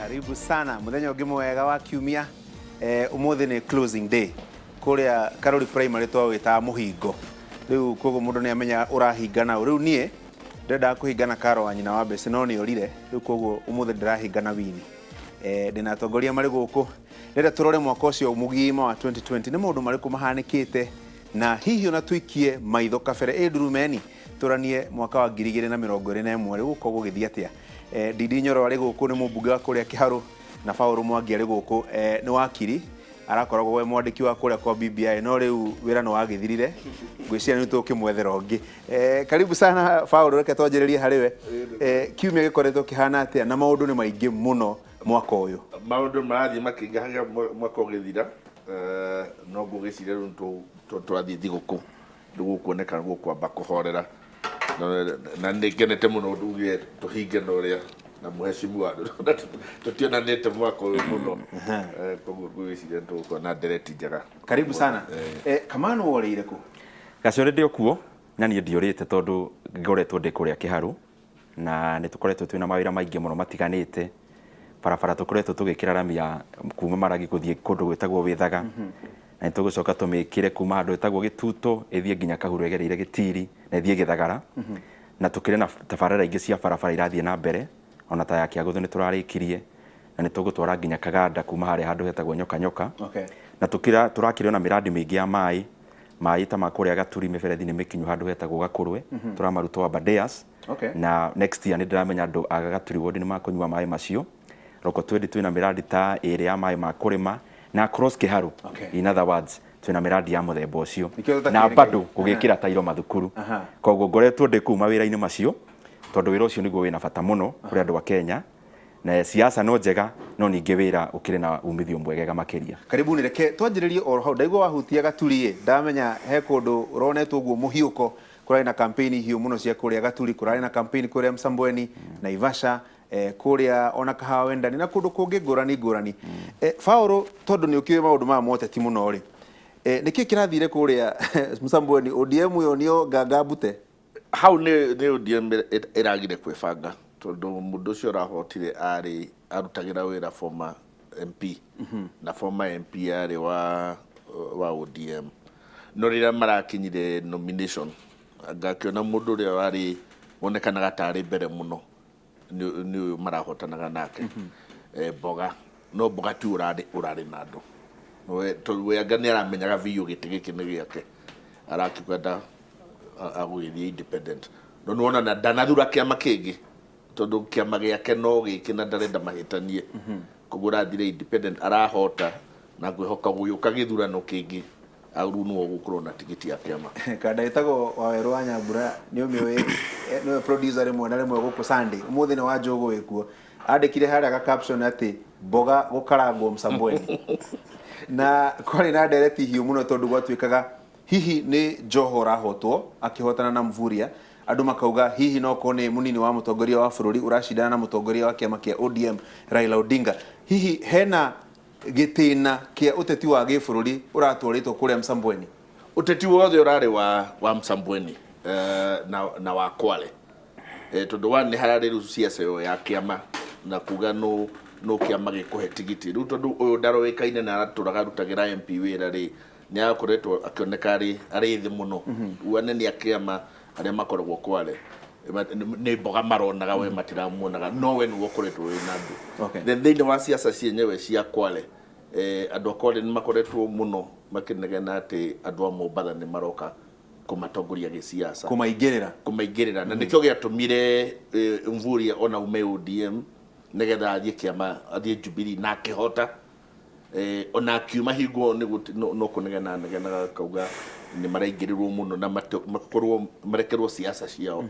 Karibu sana muthenya ũngĩ mwega wa kiumia. Ũmũthĩ nĩ closing day kũrĩa Karori Primary, twawĩtaga mũhingo. Rĩu koguo mũndũ nĩ amenya ũrahinga naũ. Rĩu niĩ ndĩrendaga kũhinga na Karo wa nyina wa Mbeci, no nĩ orire. Rĩu koguo ũmũthĩ ndĩrahinga na Wini. Ndĩna atongoria marĩ gũkũ. Ndĩrenda tũrore mwaka ũcio mũgima wa 2020, nĩ maũndũ marĩkũ mahanĩkĩte, na hihi ona tũikie maitho kabere ĩ ndurumeni, tũranie mwaka wa 2021 rĩu gũkorwo gũgĩthiĩ atĩa. Ndindi Nyoro arĩ gũkũ, nĩ mũmbunge wa kũrĩa Kĩharũ, na Paũlũ Mwangi arĩ gũkũ, nĩ wakiri, arakoragwo we mwandĩki wa kũrĩa kwa BBI, no rĩu wĩra nĩ wagĩthirire, ngwĩciria nĩ tũkĩmwethera ũngĩ. Karibu sana Paũlũ, reke twanjĩrĩrie harĩ we. Kiumia gĩkoretwo kĩhana atĩa, na maũndũ nĩ maingĩ mũno mwaka ũyũ? Maũndũ marathiĩ makĩingĩhaga mwaka ũgĩthira, no ngũgĩciria rĩu tũrathiĩ thigũkũ, rĩu gũkuoneka gũkwamba kũhorera, na nĩ ngenete mũno uge tũhinge na ũrĩa na mũheshimiwa tũtionanĩte mwaka ũyũ mũno. Koguo ngwĩciria nĩ tũgũkorwo na ndereti njega. Karibu sana. Kamano, worĩire kũ? Gacore ndĩ o kuo, na niĩ ndiũrĩte tondũ ngoretwo ndĩ kũrĩa Kĩharũ, na nĩ tũkoretwo twĩna mawĩra maingĩ mũno matiganĩte. Barabara tũkoretwo tũgĩkĩra rami ya kuma Maragi gũthiĩ kũndũ gwĩtagwo Wĩthaga, na nĩ tũgũcoka tũmĩkĩre kuma handũ hetagwo Gĩtuto ĩthiĩ nginya Kahuro ĩgereire Gĩtiri na ĩthiĩ Gĩthagara. Na tũkĩrĩ na tabarĩra ingĩ cia barabara irathiĩ na mbere, ona ta ya Kĩagũthũ nĩ tũrarĩkirie, na nĩ tũgũtwara nginya Kaganda kuma harĩa handũ hetagwo Nyoka Nyoka. Na tũrakĩrĩ ona mĩrandi mĩingĩ ya maĩ, maĩ ta ma kũrĩa Gaturi, mĩberethi nĩ mĩkinyu handũ hetagwo Gakũrwe, tũramaruta o Aberdares. Na next year nĩ ndĩramenya andũ a Gaturi ward nĩ makũnyua maĩ macio. Roko twendi twĩna mĩrandi ta ĩrĩ ya maĩ ma kũrĩma, na across Kĩharũ. In other words, twĩna mĩrandi ya mũthemba ũcio. Nĩkĩo tũtakĩrĩ Na Ngai. bado gũgĩkĩra tairo mathukuru. Koguo ngoretwo ndĩ kũu mawĩra-inĩ macio, tondũ wĩra ũcio nĩguo wĩna bata mũno kũrĩ andũ a Kenya. Na siasa no njega, no ningĩ wĩra ũkĩrĩ na umithio mwegega makĩria. Karibuni, reke twanjĩrĩrie oro hau. Ndaigua wahutia Gaturi ĩ, ndamenya he kũndũ ũronetwo ũguo mũhiũko. Kũrarĩ na campaign hiũ mũno cia kũrĩa Gaturi, kũrarĩ na campaign kũrĩa Msambweni, Naivasha, kũrĩa ona Kahawa Wendani na kũndũ kũngĩ ngũrani ngũrani. Paũlũ, tondũ nĩ ũkĩũĩ maũndũ maya ma ũteti mũno rĩ, nĩkĩ kĩrathire kũrĩa Msambweni? ODM yonio nganga mbute? Hau nĩ ODM ĩragire kwĩbanga, tondũ mũndũ ũcio ũrahotire arĩ arutagĩra wĩra former MP, na former MP arĩ wa ODM, no rĩrĩa marakinyire nomination, ngakĩona mũndũ ũrĩa warĩ wonekanaga tarĩ mbere mũno nĩ ũyũ marahotanaga nake, Mboga. No Mboga ti ũrarĩ na andũ. Tondũ we anga nĩ aramenyaga biũ gĩtĩ gĩkĩ nĩ gĩake, arakiuga nda agũgĩthiĩ independent, no nĩ wona na ndanathura kĩama kĩngĩ, tondũ kĩama gĩake no gĩkĩ na ndarenda mahĩtanie. Koguo ũrathire independent, arahota, na ngwĩhoka gũgĩũka gĩthurano kĩngĩ rĩu nĩwe ũgũkorwo na tigiti ya kĩama. Kanda ĩtagwo Wawerũ wa Nyambura, nĩ ũmĩũĩ, nĩwe producer rĩmwe na rĩmwe gũkũ Sunday. Ũmũthĩ nĩ wa Njũgũ wĩkuo. Andĩkire harĩa ga caption atĩ Mboga gũkarangwo Msambweni. Na kwarĩ na ndereti hiũ mũno, tondũ gwatuĩkaga hihi nĩ Joho ũrahotwo akĩhotana na Mvurya, andũ makauga hihi no korwo nĩ mũnini wa mũtongoria wa bũrũri ũracindana na mũtongoria wa kĩama kĩa ODM Raila Odinga. Hihi hena gĩtĩna kĩa ũteti wa gĩbũrũri ũratwarĩtwo kũrĩa Msambweni? Ũteti wothe ũrarĩ wa Msambweni na wa Kwale, tondũ wa nĩ hararĩ rĩu siasa ĩyo ya kĩama na kuga no kĩama gĩkũhe tigiti. Rĩu tondũ ũyũ ndaroĩkaine na aratũraga arutagĩra MP wĩra rĩ, nĩ akoretwo akĩoneka arĩ thĩ mũno. Rĩu anene a kĩama arĩa makoragwo Kwale nĩ Mboga maronaga, we matiramuonaga, no we nĩwe ũkoretwo wĩna andũ. Then thĩinĩ wa siasa cienyewe cia Kwale, andũ a Kwale nĩ makoretwo mũno makĩnegena atĩ andũ a Mombatha nĩ maroka kũmatongoria gĩsiasa. Kũmaingĩrĩra. Kũmaingĩrĩra, na nĩkĩo gĩatũmire Mvurya ona ume ODM nĩgetha athiĩ kĩama, athiĩ Jubilee, na akĩhota. Ona akiuma hingo no kũnegena anegenaga akauga nĩ maraingĩrĩrwo mũno na makorwo marekerwo siasa ciao.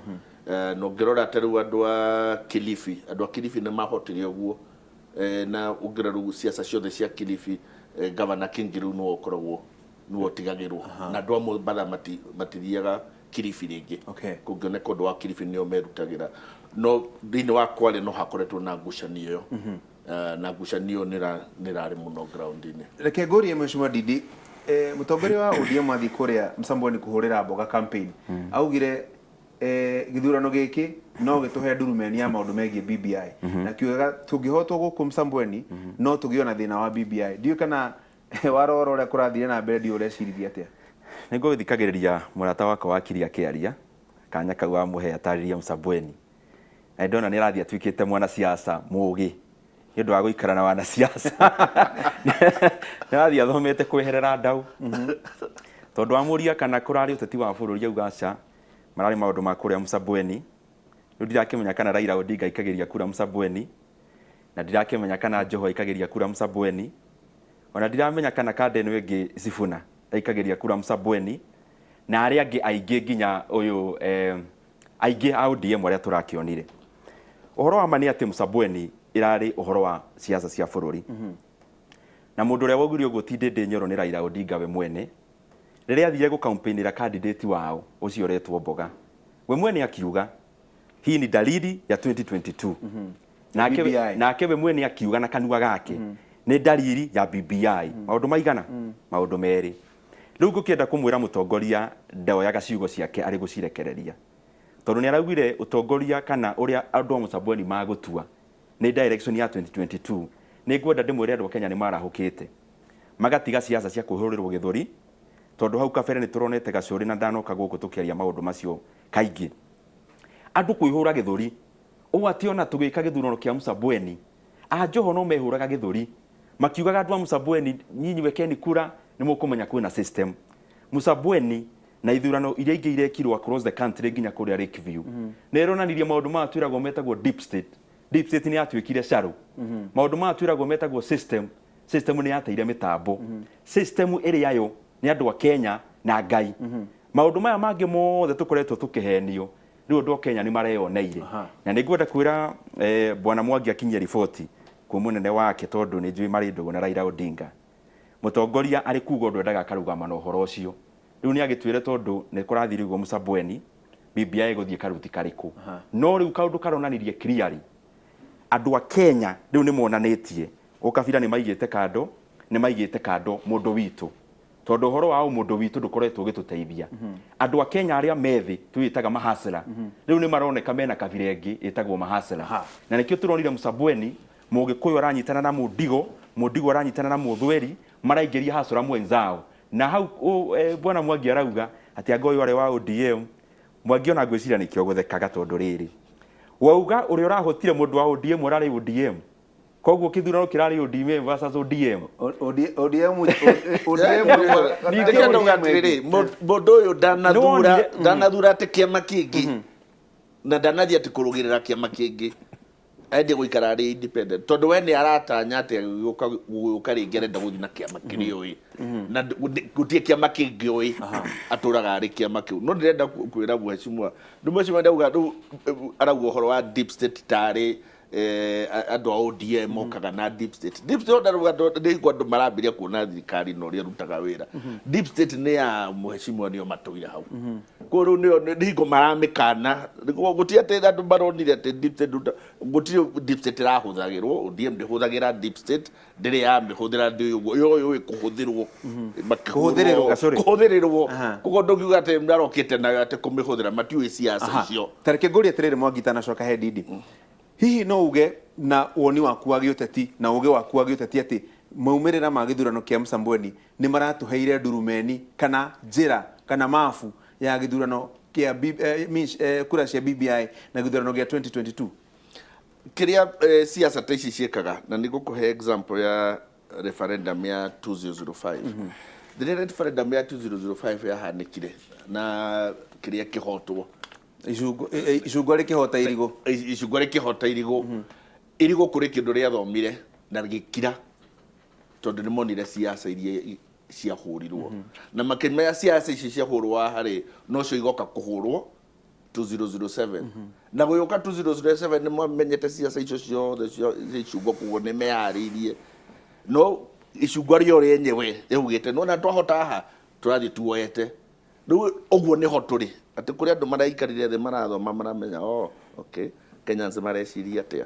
Na ũngĩrora ta rĩu andũ a Kilifi, andũ a Kilifi nĩ mahotire ũguo. Na ũngĩrora rĩu siasa ciothe cia Kilifi, Governor Kingi rĩu nĩwe ũkoragwo nĩwe ũtigagĩrwo, na andũ a Mombatha matithiaga Kilifi rĩngĩ. Kũngĩoneka ũndũ wa Kilifi nĩo merutagĩra, no thĩinĩ wa Kwale no hakoretwo na ngucanio ĩyo. Na ngucanio nĩ ĩrarĩ mũno ground-inĩ. Reke ngũrie Mheshimiwa Ndindi, mũtongoria wa ODM athiĩ kũrĩa Msambweni kũhũrĩra Mboga campaign, augire Gĩthurano gĩkĩ no gĩtũhe ndurumeni ya maũndũ megiĩ BBI, na kiugaga tũngĩhotwo gũkũ Msambweni no tũgĩe na thĩna wa BBI. Ndiũĩ kana warora ũrĩa kũrathire na mbere, ndiũĩ ũreciririe atĩa. Nĩ ngũthikagĩrĩria mũrata wakwa wakiri akĩaria, kanya kau wamũhe atarĩrie Msambweni, na ndona nĩ arathiĩ atuĩkĩte mwanasiasa mũgĩ nĩ ũndũ wa gũikara na wanasiasa. Nĩ arathiĩ athomete kweherera ndau, tondũ amũria kana kũrarĩ ũteti wa bũrũri, auga aca, mararĩ maũndũ ma kũrĩa Msambweni. Rĩu ndirakĩmenya kana Raila Odinga aikagĩria kura Msambweni, na ndirakĩmenya kana Joho aikagĩria kura Msambweni, ona ndiramenya kana kanda ĩno ĩngĩ Sifuna aikagĩria kura Msambweni, na arĩa angĩ aingĩ, nginya ũyũ aingĩ a ODM arĩa tũrakĩonire. Ũhoro wa ma nĩ atĩ Msambweni ĩrarĩ ũhoro wa siasa cia bũrũri, na mũndũ ũrĩa waugire ũguo ti Ndĩndĩ Nyoro, nĩ Raila Odinga we mwene, rĩrĩa athire gũkampĩinĩra candidate wao ũcio ũretwo Mboga. We mwene akiuga hii ni dalili ya 2022. Nake BBI. Nake we mwene akiuga na kanua gake nĩ dalili ya BBI. Maũndũ maigana? Maũndũ merĩ. Rĩu ngũkĩenda kũmwĩra mũtongoria ndoyaga ciugo ciake arĩ gũcirekereria, tondũ nĩ araugire ũtongoria kana ũrĩa andũ a Msambweni magũtua nĩ direction ya 2022. Nĩ ngwenda ndĩmwĩre andũ a Kenya nĩ marahũkĩte, magatiga siasa cia kwĩhũrĩrwo gĩthũri, tondũ hau kabere nĩ tũronete gacũrĩ na ndanoka gũkũ tũkĩaria maũndũ macio kaingĩ, andũ kwĩhũra gĩthũri ũũ atĩ ona tũgĩka gĩthurano kĩa Msambweni, a Joho no mehũraga gĩthũri makiugaga andũ a Msambweni, nyinyi wekeni kura nĩ mũkũmenya kwĩna system Msambweni. Na ithurano iria ingĩ irekirwo across the country, nginya kũrĩa Lakeview, nĩ ironanirie maũndũ maya twĩragwo metagwo deep state. Deep state nĩ yatuĩkire carũ. Maũndũ maya twĩragwo metagwo system, system nĩ yateire mĩtambo. System ĩrĩa yo nĩ andũ a Kenya na Ngai. Maũndũ maya mangĩ mothe tũkoretwo tũkĩhenio, rĩu andũ a Kenya nĩ mareyoneire. Na nĩ ngwenda kwĩra bwana Mwangi akinyie riboti kwĩ mũnene wake, tondũ nĩ njũĩ marĩ ndũgũ na Raila Odinga. Mũtongoria arĩ kuga ũndũ endaga akarũgama na ũhoro ũcio. Rĩu nĩ agĩtwĩre, tondũ nĩ kũrathire ũguo Msambweni, BBI ĩgũthiĩ karuti karĩkũ? No rĩu kaũndũ karonanirie clearly andũ a Kenya rĩu nĩ monanĩtie ũkabira, nĩ maigĩte kando, nĩ maigĩte kando mũndũ witũ, tondũ ũhoro wa ũmũndũ witũ ndũkoretwo ũgĩtũteithia. Andũ a Kenya arĩa methĩ twĩtaga mahasela rĩu nĩ maroneka mena kabira ĩngĩ ĩtagwo mahasela, na nĩkĩo tũronire Msambweni Mũgĩkũyũ aranyitana na Mũndigo, Mũndigo aranyitana na Mũthweri, maraingĩria hasura mwenzao. Na hau bwana Mwangi arauga atĩ anga ũyũ arĩ wa ODM. Mwangi, ona ngwĩciria nĩkĩo gũthekaga, tondũ rĩrĩ wauga ũrĩa ũrahotire mũndũ wa ODM ũrarĩ ODM, koguo kĩthurano kĩrarĩ ODM versus ODM. ODM, ODM. Ndĩrenda kuga atĩrĩrĩ, mũndũ ũyũ ndanathura, ndanathura atĩ kĩama kĩngĩ, na ndanathiĩ atĩ kũrũgĩrĩra kĩama kĩngĩ. Endie gũikara arĩ independent, tondũ we nĩ aratanya atĩ agĩũka gũgĩũka rĩngĩ arenda gũthiĩ na kĩama kĩrĩa ũĩ, na gũtirĩ kĩama kĩngĩ ũĩ, atũraga arĩ kĩama kĩu. No ndĩrenda kwĩra mheshimiwa, rĩu mheshimiwa ndauga rĩu arauga ũhoro wa deep state tarĩ andũ a ODM mokaga na deep state. Deep state ndarauga nĩ hingo andũ marambĩrĩria kuona thirikari na ũrĩa ĩrutaga wĩra. Deep state nĩ ya mheshimiwa, nĩo matũire hau. Koguo rĩu nĩo nĩ hingo maramĩkana. Gũtirĩ atĩ andũ maronire atĩ deep state gũtirĩ deep state ĩrahũthagĩrwo. ODM ndĩhũthagĩra deep state, ndĩrĩ yamĩhũthĩra, ndĩũĩ ũguo yo yũĩ kũhũthĩrwo. Kũhũthĩrĩrwo. Sorry. Kũhũthĩrĩrwo. Koguo ndũngiuga atĩ marokĩte nayo atĩ kũmĩhũthĩra, matiũĩ siasa icio. Tareke ngũrie atĩrĩrĩ, Mwangi, itanacoka he Ndindi, hihi no uge na woni waku wa gĩũteti na ũgĩ waku wa gĩũteti atĩ maumĩrĩra ma gĩthurano kĩa Msambweni nĩ maratũheire ndurumeni kana njĩra kana mabu ya gĩthurano kĩa kura cia BBI na gĩthurano gĩa 2022? Kĩrĩa siasa ta ici ciĩkaga, na nĩ ngũkũhe example ya referendum ya 2005. Rĩrĩa referendum ya 2005 yahanĩkire na kĩrĩa kĩhotwo, Icungwa rĩkĩhota irigũ. Icungwa rĩkĩhota irigũ. Irigũ kũrĩ kĩndũ rĩathomire na rĩgĩkira, tondũ nĩ monire siasa iria ciahũrirwo na makĩmenya siasa ici ciahũrwo haha rĩ, nocio igoka kũhũrwo 2007. Na gũgĩũka 2007 nĩ mamenyete siasa icio ciothe cia icungwa, koguo nĩ meharĩirie. No icungwa rĩo rĩenyewe rĩaugĩte nona twahota haha tũrathiĩ tuoete. Rĩu ũguo nĩho tũrĩ, atĩ kũrĩ andũ maraikarire thĩ, marathoma, maramenya, oh, okay, Kenyans mareciria atĩa,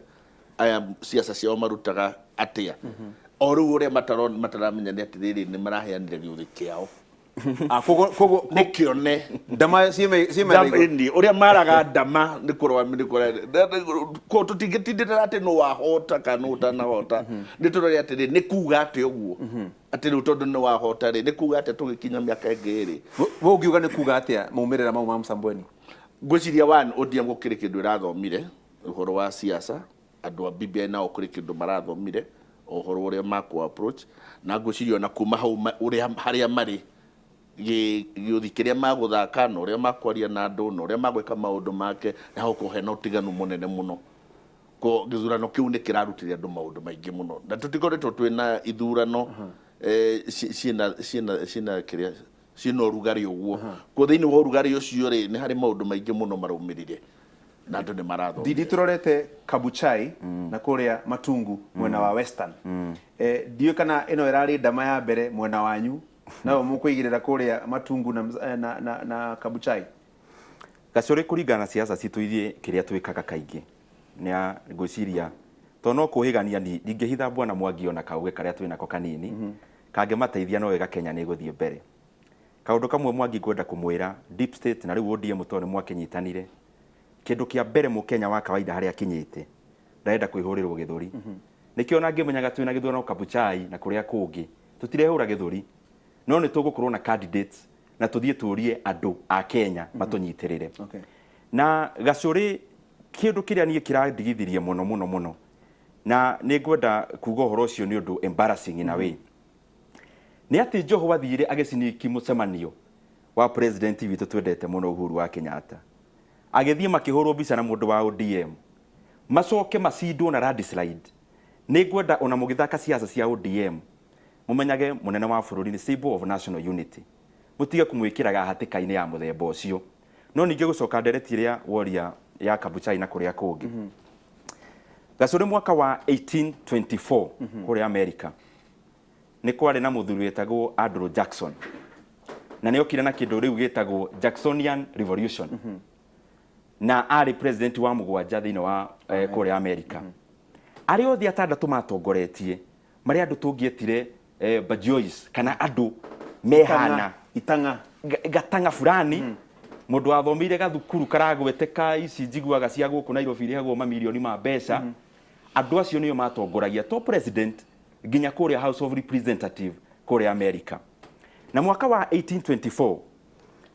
aya siasa ciao marutaga atĩa. O rĩu ũrĩa mataramenya nĩ atĩrĩrĩ, nĩ maraheanire gĩũthĩ kĩao. Ah, koguo koguo Nĩ kĩone. Ndama ciĩ metha igũrũ. Ĩni, ũrĩa maraga ndama nĩ kũrũa nĩ kũrũa ko tũtingĩtindĩrĩra atĩ nũ wahota kana nũ ũtanahota. Nĩ tũrore atĩrĩ, nĩ kuga atĩ ũguo atĩ rĩu tondũ nĩ wahota rĩ, nĩ kuga atĩ tũgĩkinya mĩaka ĩngĩ ĩrĩ. We ũngiuga nĩ kuga atĩa maumĩrĩra mau ma Msambweni? Ngwĩciria one, ODM gũkĩrĩ kĩndũ ĩrathomire ũhoro wa siasa. Andũ a BBI nao kũrĩ kĩndũ marathomire ũhoro ũrĩa makũ approach, na ngwĩciria ona kuma hau ũrĩa harĩa marĩ gĩũthi kĩrĩa magũthaka na ũrĩa makwaria na andũ na ũrĩa magwĩka maũndũ make, nĩ hagũkorwo hena ũtiganu mũnene mũno. Ko gĩthurano kĩu nĩ kĩrarutire andũ maũndũ maingĩ mũno, na tũtikoretwo twĩna ithurano ciĩna ciĩna ciĩna kĩrĩa ciĩna ũrugarĩ ũguo. Ko thĩinĩ wa ũrugarĩ ũcio rĩ, nĩ harĩ maũndũ maingĩ mũno maraumĩrire na andũ nĩ marathomire. Ndindi, tũrorete Kabuchai na kũrĩa Matungu mwena wa Western. Ndiũĩ kana ĩno ĩrarĩ ndama ya mbere mwena wanyu nayo mũkũigĩrĩra kũrĩa Matungu na Kabuchai. Gacũrĩ, kũringana na siasa citũ ithuĩ, kĩrĩa twĩkaga kaingĩ nĩ ngwĩciria tondũ no kũhĩgania ni ndingĩhitha bwana Mwangi ona kaũgĩ karĩa twĩnako kanini kangĩmateithia no wega Kenya nĩ ĩgũthiĩ mbere. Kaũndũ kamwe Mwangi ngwenda kũmwĩra deep state na rĩu ODM tondũ nĩ mwakĩnyitanire, kĩndũ kĩa mbere mũkenya wa kawaida harĩa akinyĩte ndarenda kwĩhũrĩrwo gĩthũri. Nĩkĩo ona ngĩmenyaga twĩna gĩthurano Kabuchai na kũrĩa kũngĩ tũtirehũra gĩthũri, no nĩ tũgũkorwo na candidates na tũthiĩ tũrie andũ a Kenya matũnyitĩrĩre. Na Gacũrĩ, kĩndũ kĩrĩa niĩ kĩrandigithirie mũno mũno mũno, na nĩ ngwenda kuga ũhoro ũcio nĩ ũndũ embarrassing in a way, nĩ atĩ Joho athire agĩciniki mũcemanio wa president witũ twendete mũno Uhuru wa Kenyatta, agĩthiĩ makĩhũrwo mbica na mũndũ wa ODM, macoke macindwo na landslide. Nĩ ngwenda ona mũgĩthaka siasa cia ODM mũmenyage mũnene wa bũrũri nĩ symbol of national unity, mũtige kũmwĩkĩraga hatĩka-inĩ ya mũthemba ũcio. No ningĩ gũcoka ndereti ĩrĩa woria ya Kabuchai na kũrĩa kũngĩ, Gacũrĩ, mwaka wa 1824 kũrĩa America nĩ kwarĩ na mũthuri wetagwo Andrew Jackson, na nĩ okire na kĩndũ rĩu gĩtagwo Jacksonian Revolution, na arĩ president wa mũgwanja thĩinĩ wa kũrĩa America. Arĩa othe atandatũ matongoretie marĩa andũ tũngĩetire bourgeois kana andũ mehana itang'a. Gatang'a fulani, mũndũ wathomeire gathukuru karagweteka ici njiguaga cia gũkũ Nairobi irĩhagwo mamirioni ma mbeca. Andũ acio nĩo matongoragia to president nginya kũrĩa House of Representative kũrĩa America. Na mwaka wa 1824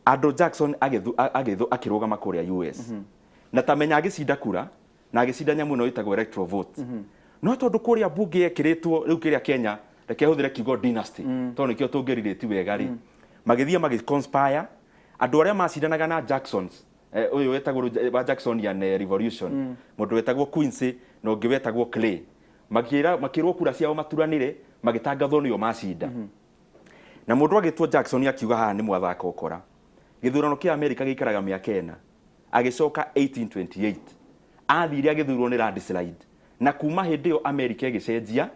Andrew Jackson akĩrũgama kũrĩa US na tamenya agĩcinda kura na agĩcinda nyamũ ĩno ĩtagwo electoral vote. No tondũ kũrĩa mbunge yekĩrĩtwo rĩu kĩrĩa Kenya, reke hũthĩre kiugo dynasty tondũ nĩkĩo tũngĩrirĩti wega rĩ, magĩthiĩ magĩ conspire andũ arĩa macindanaga na Jacksons, ũyũ wetagwo wa Jacksonian Revolution, mũndũ wetagwo Quincy na ũngĩ wetagwo Clay, makĩra makĩrwo kura ciao maturanĩre, magĩtangathwo nĩo macinda. Na mũndũ agĩtwo Jackson akiuga haha nĩ mwathaka ũkora. Gĩthurano kĩa Amerika gĩikaraga mĩaka 4. Agĩcoka 1828 athire agĩthurwo nĩ landslide, na kuma hĩndĩ ĩyo Amerika ĩgĩcenjia,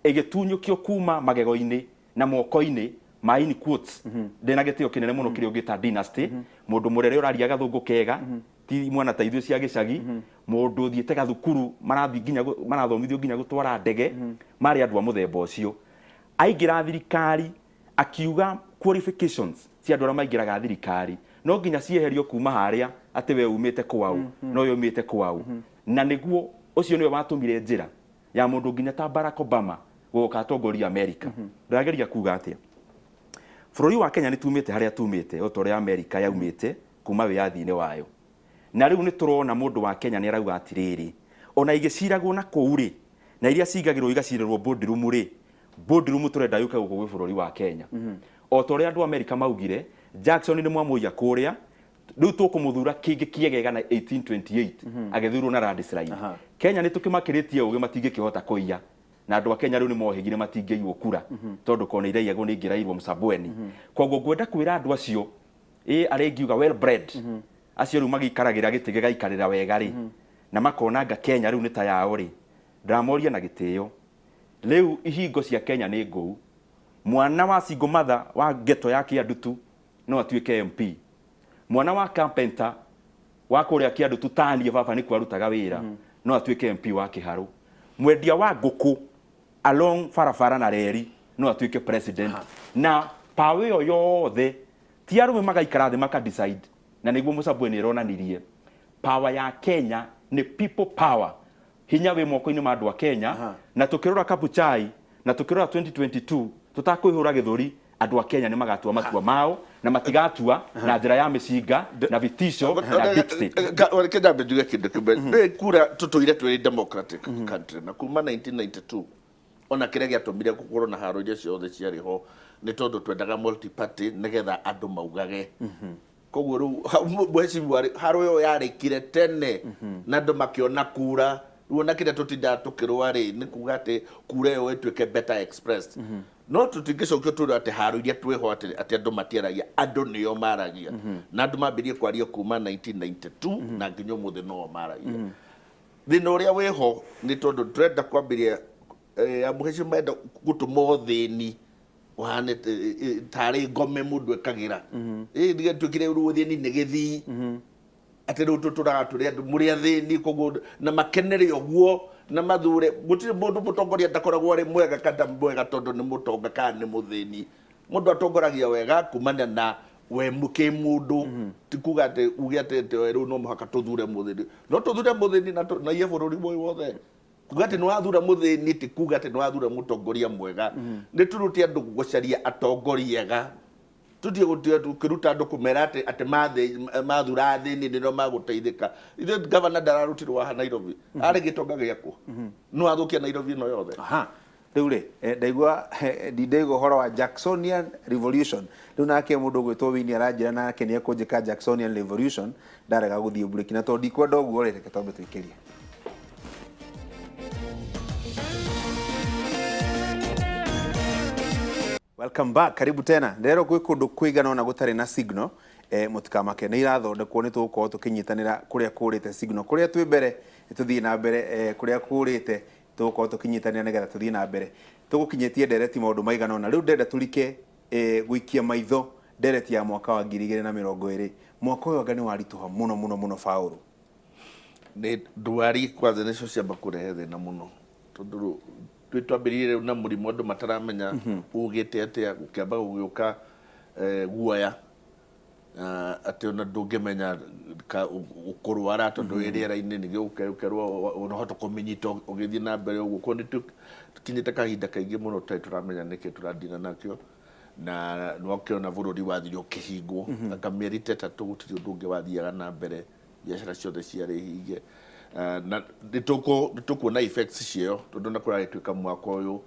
ĩgĩtunyũkio kuma magego-inĩ na moko-inĩ ma, in quotes, ndĩna gĩtĩo kĩnene mũno, kĩrĩa ũngĩta dynasty. Mũndũ mũrere ũraria gathũngũ kega, ti mwana ta ithuĩ cia gĩcagi, mũndũ ũthiĩte gathukuru marathiĩ nginya marathomithio nginya gũtwara ndege, marĩ andũ a mũthemba ũcio. Aingĩra thirikari akiuga qualifications cia andũ arĩa maingĩraga thirikari no nginya cieherio kuma harĩa atĩ we umĩte kwau no ũyũ umĩte kwau. Na nĩguo ũcio nĩwe watũmire njĩra ya mũndũ nginya ta Barack Obama gũka atongoria America. Ndĩrageria kuga atĩa? Bũrũri wa Kenya nĩ tumĩte harĩa tumĩte o ta ũrĩa America yaumĩte kuma wĩyathi-inĩ wayo, na rĩu nĩ tũrona mũndũ wa Kenya nĩ arauga atĩrĩrĩ, ona igĩciragwo na kũu rĩ, na iria cigagĩrwo igacirĩrwo boardroom rĩ, boardroom tũrenda yũke gũkũ gwĩ bũrũri wa Kenya. O ta ũrĩa andũ a America maugire Jackson nĩ mwamũiya kũrĩa, rĩu tũkũmũthura kĩngĩ kĩegega, na 1828 agĩthurwo na landslide. Kenya nĩ tũkĩmakĩrĩtie ũgĩ, matingĩkĩhota kũiya, na andũ a Kenya rĩu nĩ mohĩgire matingĩiywo kura tondũ kona iraiyagwo nĩ ingĩrairwo Msambweni. Koguo ngwenda kwĩra andũ acio ĩ arĩa ingiuga well bred, acio rĩu magĩikaragĩra gĩtĩ gĩgaikarĩra wega rĩ, na makonanga Kenya rĩu nĩ ta yao rĩ, ndĩramoria na gĩtĩo, rĩu ihingo cia Kenya nĩ ngũu. Mwana wa single mother wa ghetto ya Kĩandutu no atuĩke MP. Mwana wa carpenter wa kũrĩa Kĩandutu taniĩ baba nĩkuo arutaga wĩra no atuĩke MP wa Kĩharũ. Mwendia wa ngũkũ along barabara na reri no atuĩke president. Na Power ĩyo yothe ti arũme magaikara thĩ maka decide, na nĩguo Mũcambwe nĩ ĩronanirie power ya Kenya nĩ people power, hinya wĩ moko-inĩ ma andũ a Kenya. Na tũkĩrora Kabuchai na tũkĩrora 2022, tũtakwĩhũra gĩthũri, andũ a Kenya nĩ magatua matua mao na matigatua na njĩra ya mĩcinga na vitisho na deep state. Reke nyambe njuge kĩndũ kĩmwe. Nĩ kura tũtũire twĩ democratic country na kuma 1992, ona kĩrĩa gĩatũmire gũkorwo na haro iria ciothe ciarĩ ho nĩ tondũ twendaga multi party nĩgetha andũ maugage. Koguo rĩu mheshimiwa rĩ, haro ĩyo yarĩkire tene na andũ makĩona kura. Rĩu ona kĩrĩa tũtindaga tũkĩrũa rĩ, nĩ kuga atĩ kura ĩyo ĩtuĩke better expressed. No tũtingĩcokio twĩrwo atĩ haro iria twĩho atĩ andũ matiaragia. Andũ nĩo maragia, na andũ mambirie kwaria kuma 1992 na nginya ũmũthĩ no maragia. Thĩna ũrĩa wĩho nĩ tondũ tũrenda kwambĩrĩria amũheci menda gũtũma ũthĩni ũhane tarĩ ngome mũndũ ekagĩra nĩgatuĩkire rĩu ũthĩni nĩ gĩthii, atĩ rĩu tũtũraga tũrĩ andũ mũrĩ athĩni, koguo na makenere ũguo na mathure. Gũtirĩ mũndũ mũtongoria ndakoragwo arĩ mwega kana mwega tondũ nĩ mũtonga kana nĩ mũthĩni. Mũndũ atongoragia wega kumana na we kĩmũndũ, ti kuga atĩ uge atĩ rĩu no mũhaka tũthure mũthĩni. No tũthure mũthĩni na iye bũrũri ũyũ wothe. Kuga atĩ nĩ wathura mũthĩni ti kuga atĩ nĩ wathura mũtongoria mwega. Nĩ tũrute andũ gũcaria atongoria ega. Tũthiĩ gũthiĩ tũkĩruta andũ kũmera atĩ mathura athĩni nĩrĩo magũteithĩka. Ithuĩ gavana ndararutirwo haha Nairobi, arĩ gĩtonga gĩakwo no athũkia Nairobi ĩno yothe. Aha. Rĩu rĩ, ndaigua ndindaigua ũhoro wa Jacksonian Revolution. Rĩu nake mũndũ ũgwĩtwo Winnie aranjĩra nake nĩ ekũnjĩka Jacksonian Revolution ndarega gũthiĩ break, na tondũ ndikwenda ũguo rĩ, reke twambe tũikĩrie. Welcome back, karibu tena. Ndĩrerwo gwĩ kũndũ kũigana ũna gũtarĩ na signal, mũtikamake, nĩ irathondekwo, nĩ tũgũkorwo tũkĩnyitanĩra kũrĩa kũrĩte signal. Kũrĩa twĩ mbere tũthiĩ na mbere, kũrĩa kũrĩte tũgũkorwo tũkĩnyitanĩra nĩgetha tũthiĩ na mbere. Tũgũkinyĩtie ndereti maũndũ maigana ũna. Rĩu ndĩrenda tũrike gũikia maitho ndereti ya mwaka wa 2020. Mwaka ũyũ anga nĩ waritũha mũno mũno mũno, Paũlũ. Nĩ ndwari kwanza nĩcio ciamba kũrehe thĩna mũno, tondũ twĩ twambĩrĩirie rĩu na mũrimũ andũ mataramenya ugĩte atĩa, gũkĩamba gũgĩũka guoya atĩ ona ndũngĩmenya ũkũrwara tondũ wĩ rĩera-inĩ, ningĩ ũkerwo ũnahota kũmĩnyita ũgĩthiĩ na mbere ũguo. Koguo nĩ tũkinyĩte kahinda kaingĩ mũno tũtarĩ tũramenya nĩkĩ tũradira nakĩo, na nĩwakĩona bũrũri wathire ũkĩhingwo anga mĩeri ta 3, gũtirĩ ũndũ ũngĩ wathiaga na mbere, biacara ciothe ciarĩ hinge. Na nĩ tũkuona effects ciayo, tondũ na kũragĩtuĩka mwaka ũyũ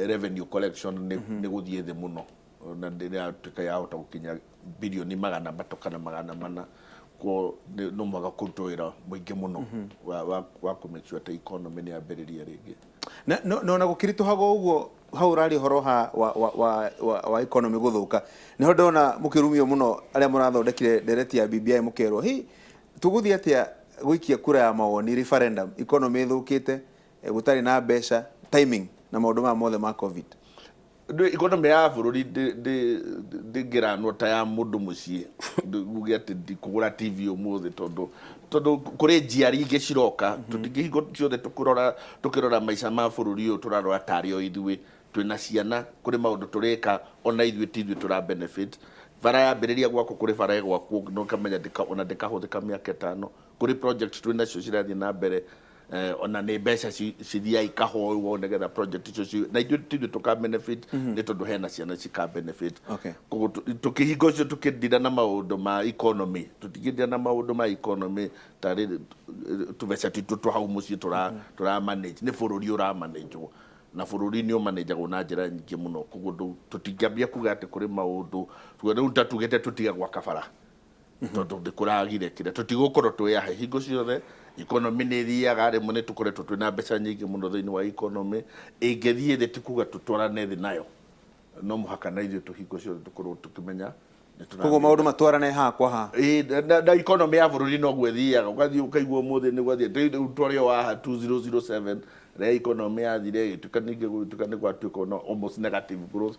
revenue collection nĩ gũthiĩ thĩ mũno, na ndĩratuĩka yahota gũkinya birioni 300 kana 400. Ko no mũhaka kũrutwo wĩra mũingĩ mũno wa kũ make sure atĩ economy nĩ yambĩrĩria rĩngĩ. Na no na gũkĩritũhaga ũguo, hau ũraria ũhoro ha wa economy gũthũka, nĩho ndona mũkĩrumio mũno arĩa mũrathondekire ndereti ya BBI, mũkerwo hi tũgũthiĩ atĩa gũikia kura ya mawoni, referendum, economy ĩthũkĩte, gũtarĩ na mbeca, timing na maũndũ maya mothe ma COVID. Economy ya bũrũri ndĩngĩranwo ta ya mũndũ mũciĩ, uge atĩ ndikũgũra TV ũmũthĩ tondũ kũrĩ njiari ingĩ ciroka. Tũtingĩhingo ciothe tũkũrora tũkĩrora maica ma bũrũri ũyũ, tũrarora tarĩ o ithuĩ twĩna ciana. Kũrĩ maũndũ tũrĩka ona ithuĩ ti ithuĩ tũra benefit. Bara yambĩrĩria gwakwo, kũrĩ bara ĩgwakwo na ũkamenya ona ndĩkahũthĩka mĩaka 5. Kũrĩ project twĩ nacio cirathiĩ na mbere, ona nĩ mbeca cithiaga ikahoywo nĩgetha project icio na ithuĩ ti ithuĩ tũka benefit, nĩ tondũ hena ciana cika benefit. Koguo tũkĩhinga ũcio tũkĩndira na maũndũ ma economy, tũtingĩndira na maũndũ ma economy tarĩ tũbeca twitũ twa hau mũciĩ tũra manage. Nĩ bũrũri ũramanĩjwo, na bũrũri nĩ ũmanĩjagwo na njĩra nyingĩ mũno. Koguo tũtingĩambia kuga atĩ kũrĩ maũndũ rĩu ta tugĩte tũtige gwaka bara tondũ nĩ kũragire kĩrĩa. Tũtigũkorwo twĩ ahe hingo ciothe. Economy nĩ ĩthiaga, rĩmwe nĩ tũkoretwo twĩna mbeca nyingĩ mũno thĩinĩ wa economy. Ĩngĩthiĩ thĩ ti kuga tũtwarane thĩ nayo, no mũhaka na ithuĩ tũhingo ciothe tũkorwo tũkĩmenya nĩ Koguo maũndũ matwarane haha kwa haha. Ĩĩ, na economy ya bũrũri noguo ĩthiaga, ũgathiĩ ũkaigua ũmũthĩ nĩ gwathiĩ. Rĩu twarĩ o haha 2007 rĩrĩa economy yathire ĩgĩtuĩka ningĩ gũgĩtuĩka nĩ gwatuĩka ona almost negative growth,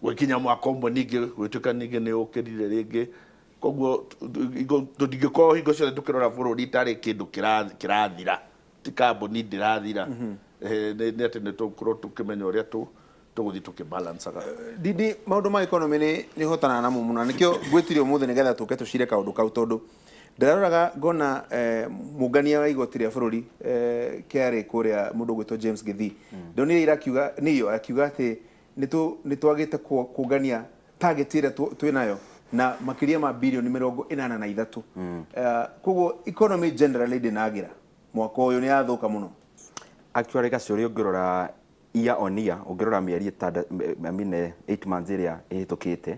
gwĩkinya mwaka ũmwe ningĩ gwĩtuĩka ningĩ nĩ ũkĩrire rĩngĩ. Koguo tũtingĩkorwo hingo ciothe tũkĩrora bũrũri tarĩ kĩndũ kĩrathira, ti kambuni ndĩrathira. Nĩ atĩ nĩ tũkorwo tũkĩmenya ũrĩa Tũgũthiĩ tũkĩbalancaga. Ndindi, maũndũ ma economy nĩ hotanaga namo mũno, na nĩkĩo ngwĩtire ũmũthĩ nĩgetha tũke tũcire kaũndũ kau, tondũ ndĩraroraga ngona mũngania wa igoti rĩa bũrũri, KRA kũrĩa, mũndũ ũgwĩtwo James Githii, ndonire ira akiuga nĩyo akiuga atĩ nĩ twagĩte kũngania target ĩrĩa twĩ nayo na makĩria ma birioni 83. Koguo economy generally ndĩnagĩra mwaka ũyũ, nĩ yathũka mũno. Actually, Gacũrĩ, ũngĩrora year on year, ũngĩrora mĩeri ĩtanda, I mean, 8 months ĩrĩa ĩhĩtũkĩte,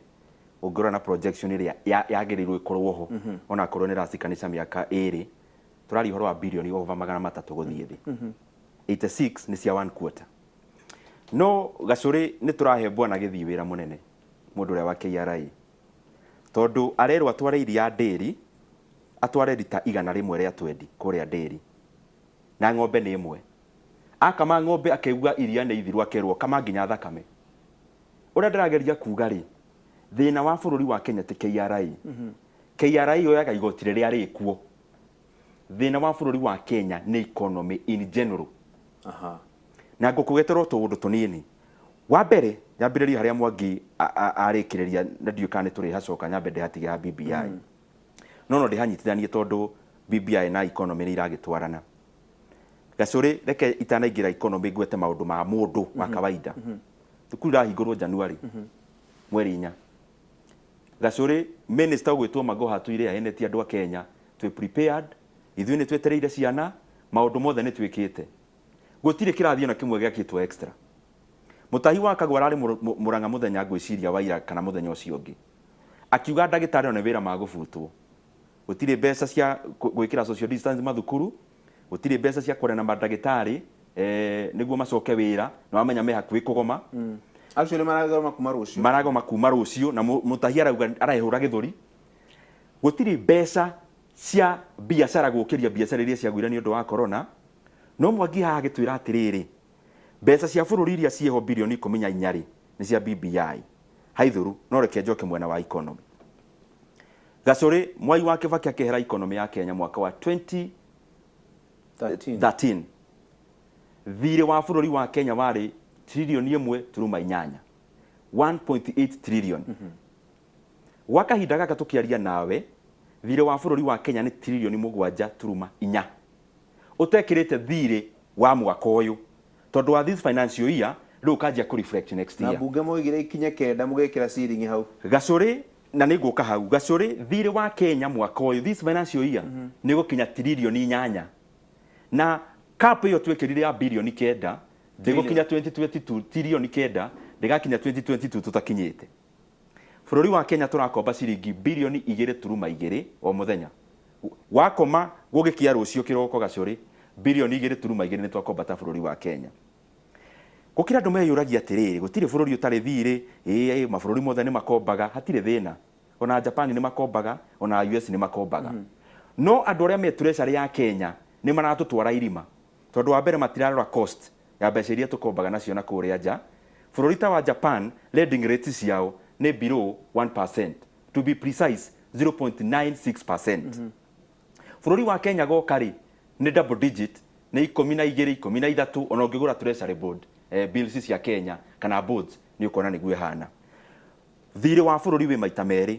ũngĩrora na projection ĩrĩa yagĩrĩirwo ĩkorwo ho, ona korwo nĩ ĩracikanisha mĩaka 2, tũraria ũhoro wa birioni over 300 gũthiĩ thĩ. 86 nĩ cia one quarter. No Gacũrĩ, nĩ tũrahe bwana gĩthiĩ wĩra mũnene, mũndũ ũrĩa wa KRA, tondũ arerwo atware iria ndĩri, atware rita 120 kũrĩa ndĩri, na ng'ombe nĩ ĩmwe. Akama ng'ombe akĩigua iria nĩ ithiru, akerwo kama nginya thakame. Ũrĩa ndĩrageria kuga rĩ, thĩna wa bũrũri wa Kenya ti KRA. KRA yoyaga igoti rĩrĩa rĩkuo. Thĩna wa bũrũri wa Kenya nĩ economy in general. Na ngũkũgeterwo tũũndũ tũnini. Wa mbere, nyambĩrĩrie harĩa Mwangi arĩkĩrĩria, na ndiũĩ kana nĩ tũrĩhacoka, nyambe ndĩhatige ha BBI. No ndĩhanyitithanie tondũ BBI na economy nĩ iragĩtwarana. Gacũrĩ, reke itanaingĩra economy ngwete maũndũ ma mũndũ wa kawaida. Thukuru irahingũrwo January mweri 4. Gacũrĩ, minister ũgwĩtwo Magoha atwĩre ahenetie andũ a Kenya twĩ prepared, ithuĩ nĩ twetereire ciana, maũndũ mothe nĩ twĩkĩte. Gũtirĩ kĩrathi ona kĩmwe gĩakĩtwo extra. Mũtahi wa Kagwa ararĩ Mũrang'a mũthenya, ngwĩciria wa ira kana mũthenya ũcio ũngĩ, akiuga ndagĩtarĩ ona wĩra magũbutwo. Gũtirĩ mbeca cia gwĩkĩra social distance mathukuru, gũtirĩ mbeca cia kwaria na mandagĩtarĩ nĩguo macoke wĩra, na wamenya me hakuhĩ kũgoma. Actually maragoma kuma rũciũ. Maragoma kuma rũciũ, na Mũtahi arauga arehũra gĩthũri. Gũtirĩ mbeca cia biacara gũkĩria biacara iria ciagũire nĩ ũndũ wa corona. No Mwangi haha agĩtwĩra atĩrĩrĩ, mbeca cia bũrũri iria ciĩho birioni 14 rĩ, nĩ cia BBI. Haithũru, no reke njoke mwena wa economy. Gacũrĩ, Mwai wa Kibaki akĩehera economy ya Kenya mwaka wa 20 13. 13, thirĩ wa bũrũri wa Kenya warĩ tririoni 1.8, 1.8 trillion. Gwa kahinda gaka tũkĩaria nawe, thirĩ wa bũrũri wa Kenya nĩ tririoni 7.4, ũtekĩrĩte thirĩ wa mwaka ũyũ, tondũ wa this financial year rĩu ũkanjia kũ reflect next Na year. Mbunge moigire ikinye 9 mũgĩkĩra ciringi hau. Gacũrĩ, na nĩ ngũka hau. Gacũrĩ, thirĩ wa Kenya mwaka ũyũ, this financial year, nĩ gũkinya tririoni 8, na cap ĩyo twĩkĩrire ya birioni 9 ndĩgũkinya 2022. Tririoni 9 ndĩgakinya 2022 tũtakinyĩte. Bũrũri wa Kenya tũrakomba ciringi birioni 2.2 o mũthenya. Wakoma gũgĩkia rũciũ kĩroko, Gacũrĩ, birioni 2.2 nĩ twakomba ta bũrũri wa Kenya. Gũkĩra andũ meyũragia atĩrĩrĩ, gũtirĩ bũrũri ũtarĩ thirĩ, ĩĩ, mabũrũri mothe nĩ makombaga, hatirĩ thĩna. Ona Japan nĩ makombaga, ona US nĩ makombaga. No andũ arĩa me treasury ya Kenya nĩ maratũtwara irima, tondũ wa mbere matirarora cost ya mbeca iria tũkombaga nacio na kũrĩa nja. Bũrũri ta wa Japan, lending rates ciao nĩ below 1%, to be precise 0.96%. Bũrũri wa Kenya goka rĩ, nĩ double digit, nĩ 12, 13. Ona ũngĩgũra treasury board bills cia Kenya kana bonds, nĩ ũkuona nĩguo ĩhana. Thirĩ wa bũrũri wĩ maita merĩ.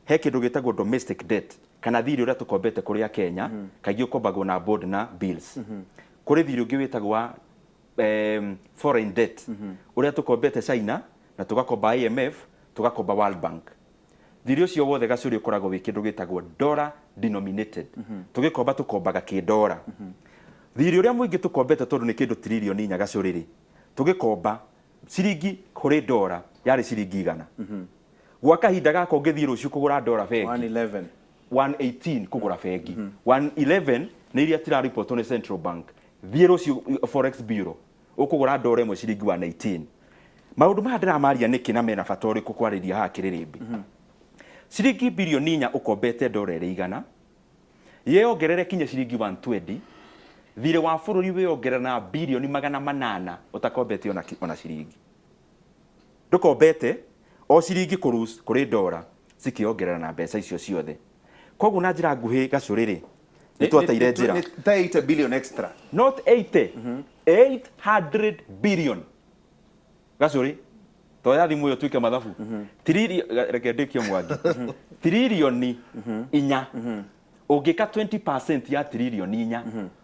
He kĩndũ gĩtagwo domestic debt, kana thirĩ ũrĩa tũkombete kũrĩa Kenya, kaingĩ ũkombagwo na bond na bills. Kũrĩ thirĩ ũngĩ wĩtagwo wa foreign debt, ũrĩa tũkombete China, na tũgakomba IMF, tũgakomba World Bank. Thirĩ ũcio wothe, Gacũrĩ, ũkoragwo wĩ kĩndũ gĩtagwo dollar denominated. Tũgĩkomba tũkombaga kĩndora. Thirĩ ũrĩa mũingĩ tũkombete, tondũ nĩ kĩndũ tririoni 4, Gacũrĩ rĩ, tũgĩkomba ciringi kũrĩ ndora yarĩ ciringi 100. Gwa kahinda gaka ũngĩthiĩ rũciũ kũgũra ndora bengi, 111. 118 kũgũra bengi. 111 nĩ iria tiraripotwo nĩ central bank. Thiĩ rũciũ forex bureau, ũkũgũra ndora ĩmwe ciringi 118. Maũndũ maya ndĩramaria nĩkĩ, na mena bata ũrĩkũ kwarĩria haha kĩrĩrĩmbĩ? Ciringi birioni 4 ũkombete ndora ĩrĩ 100, yeyongerere kinya ciringi 120, thirĩ wa bũrũri wĩyongerera na birioni 800 ũtakombete ona ciringi. Ndũkombete o ciringi kũrus kũrĩ ndora, cikĩongerera na mbeca icio ciothe. Koguo na njĩra nguhĩ, Gacũrĩ rĩ, nĩ twateire njĩra. Nĩ ta 80 billion extra. Not 80, 800 billion. Gacũrĩ, toya thimũ ĩyo tuĩke mathabu. Reke ndĩkie Mwangi. Tiririoni 4, ũngĩka 20% ya tiririoni 4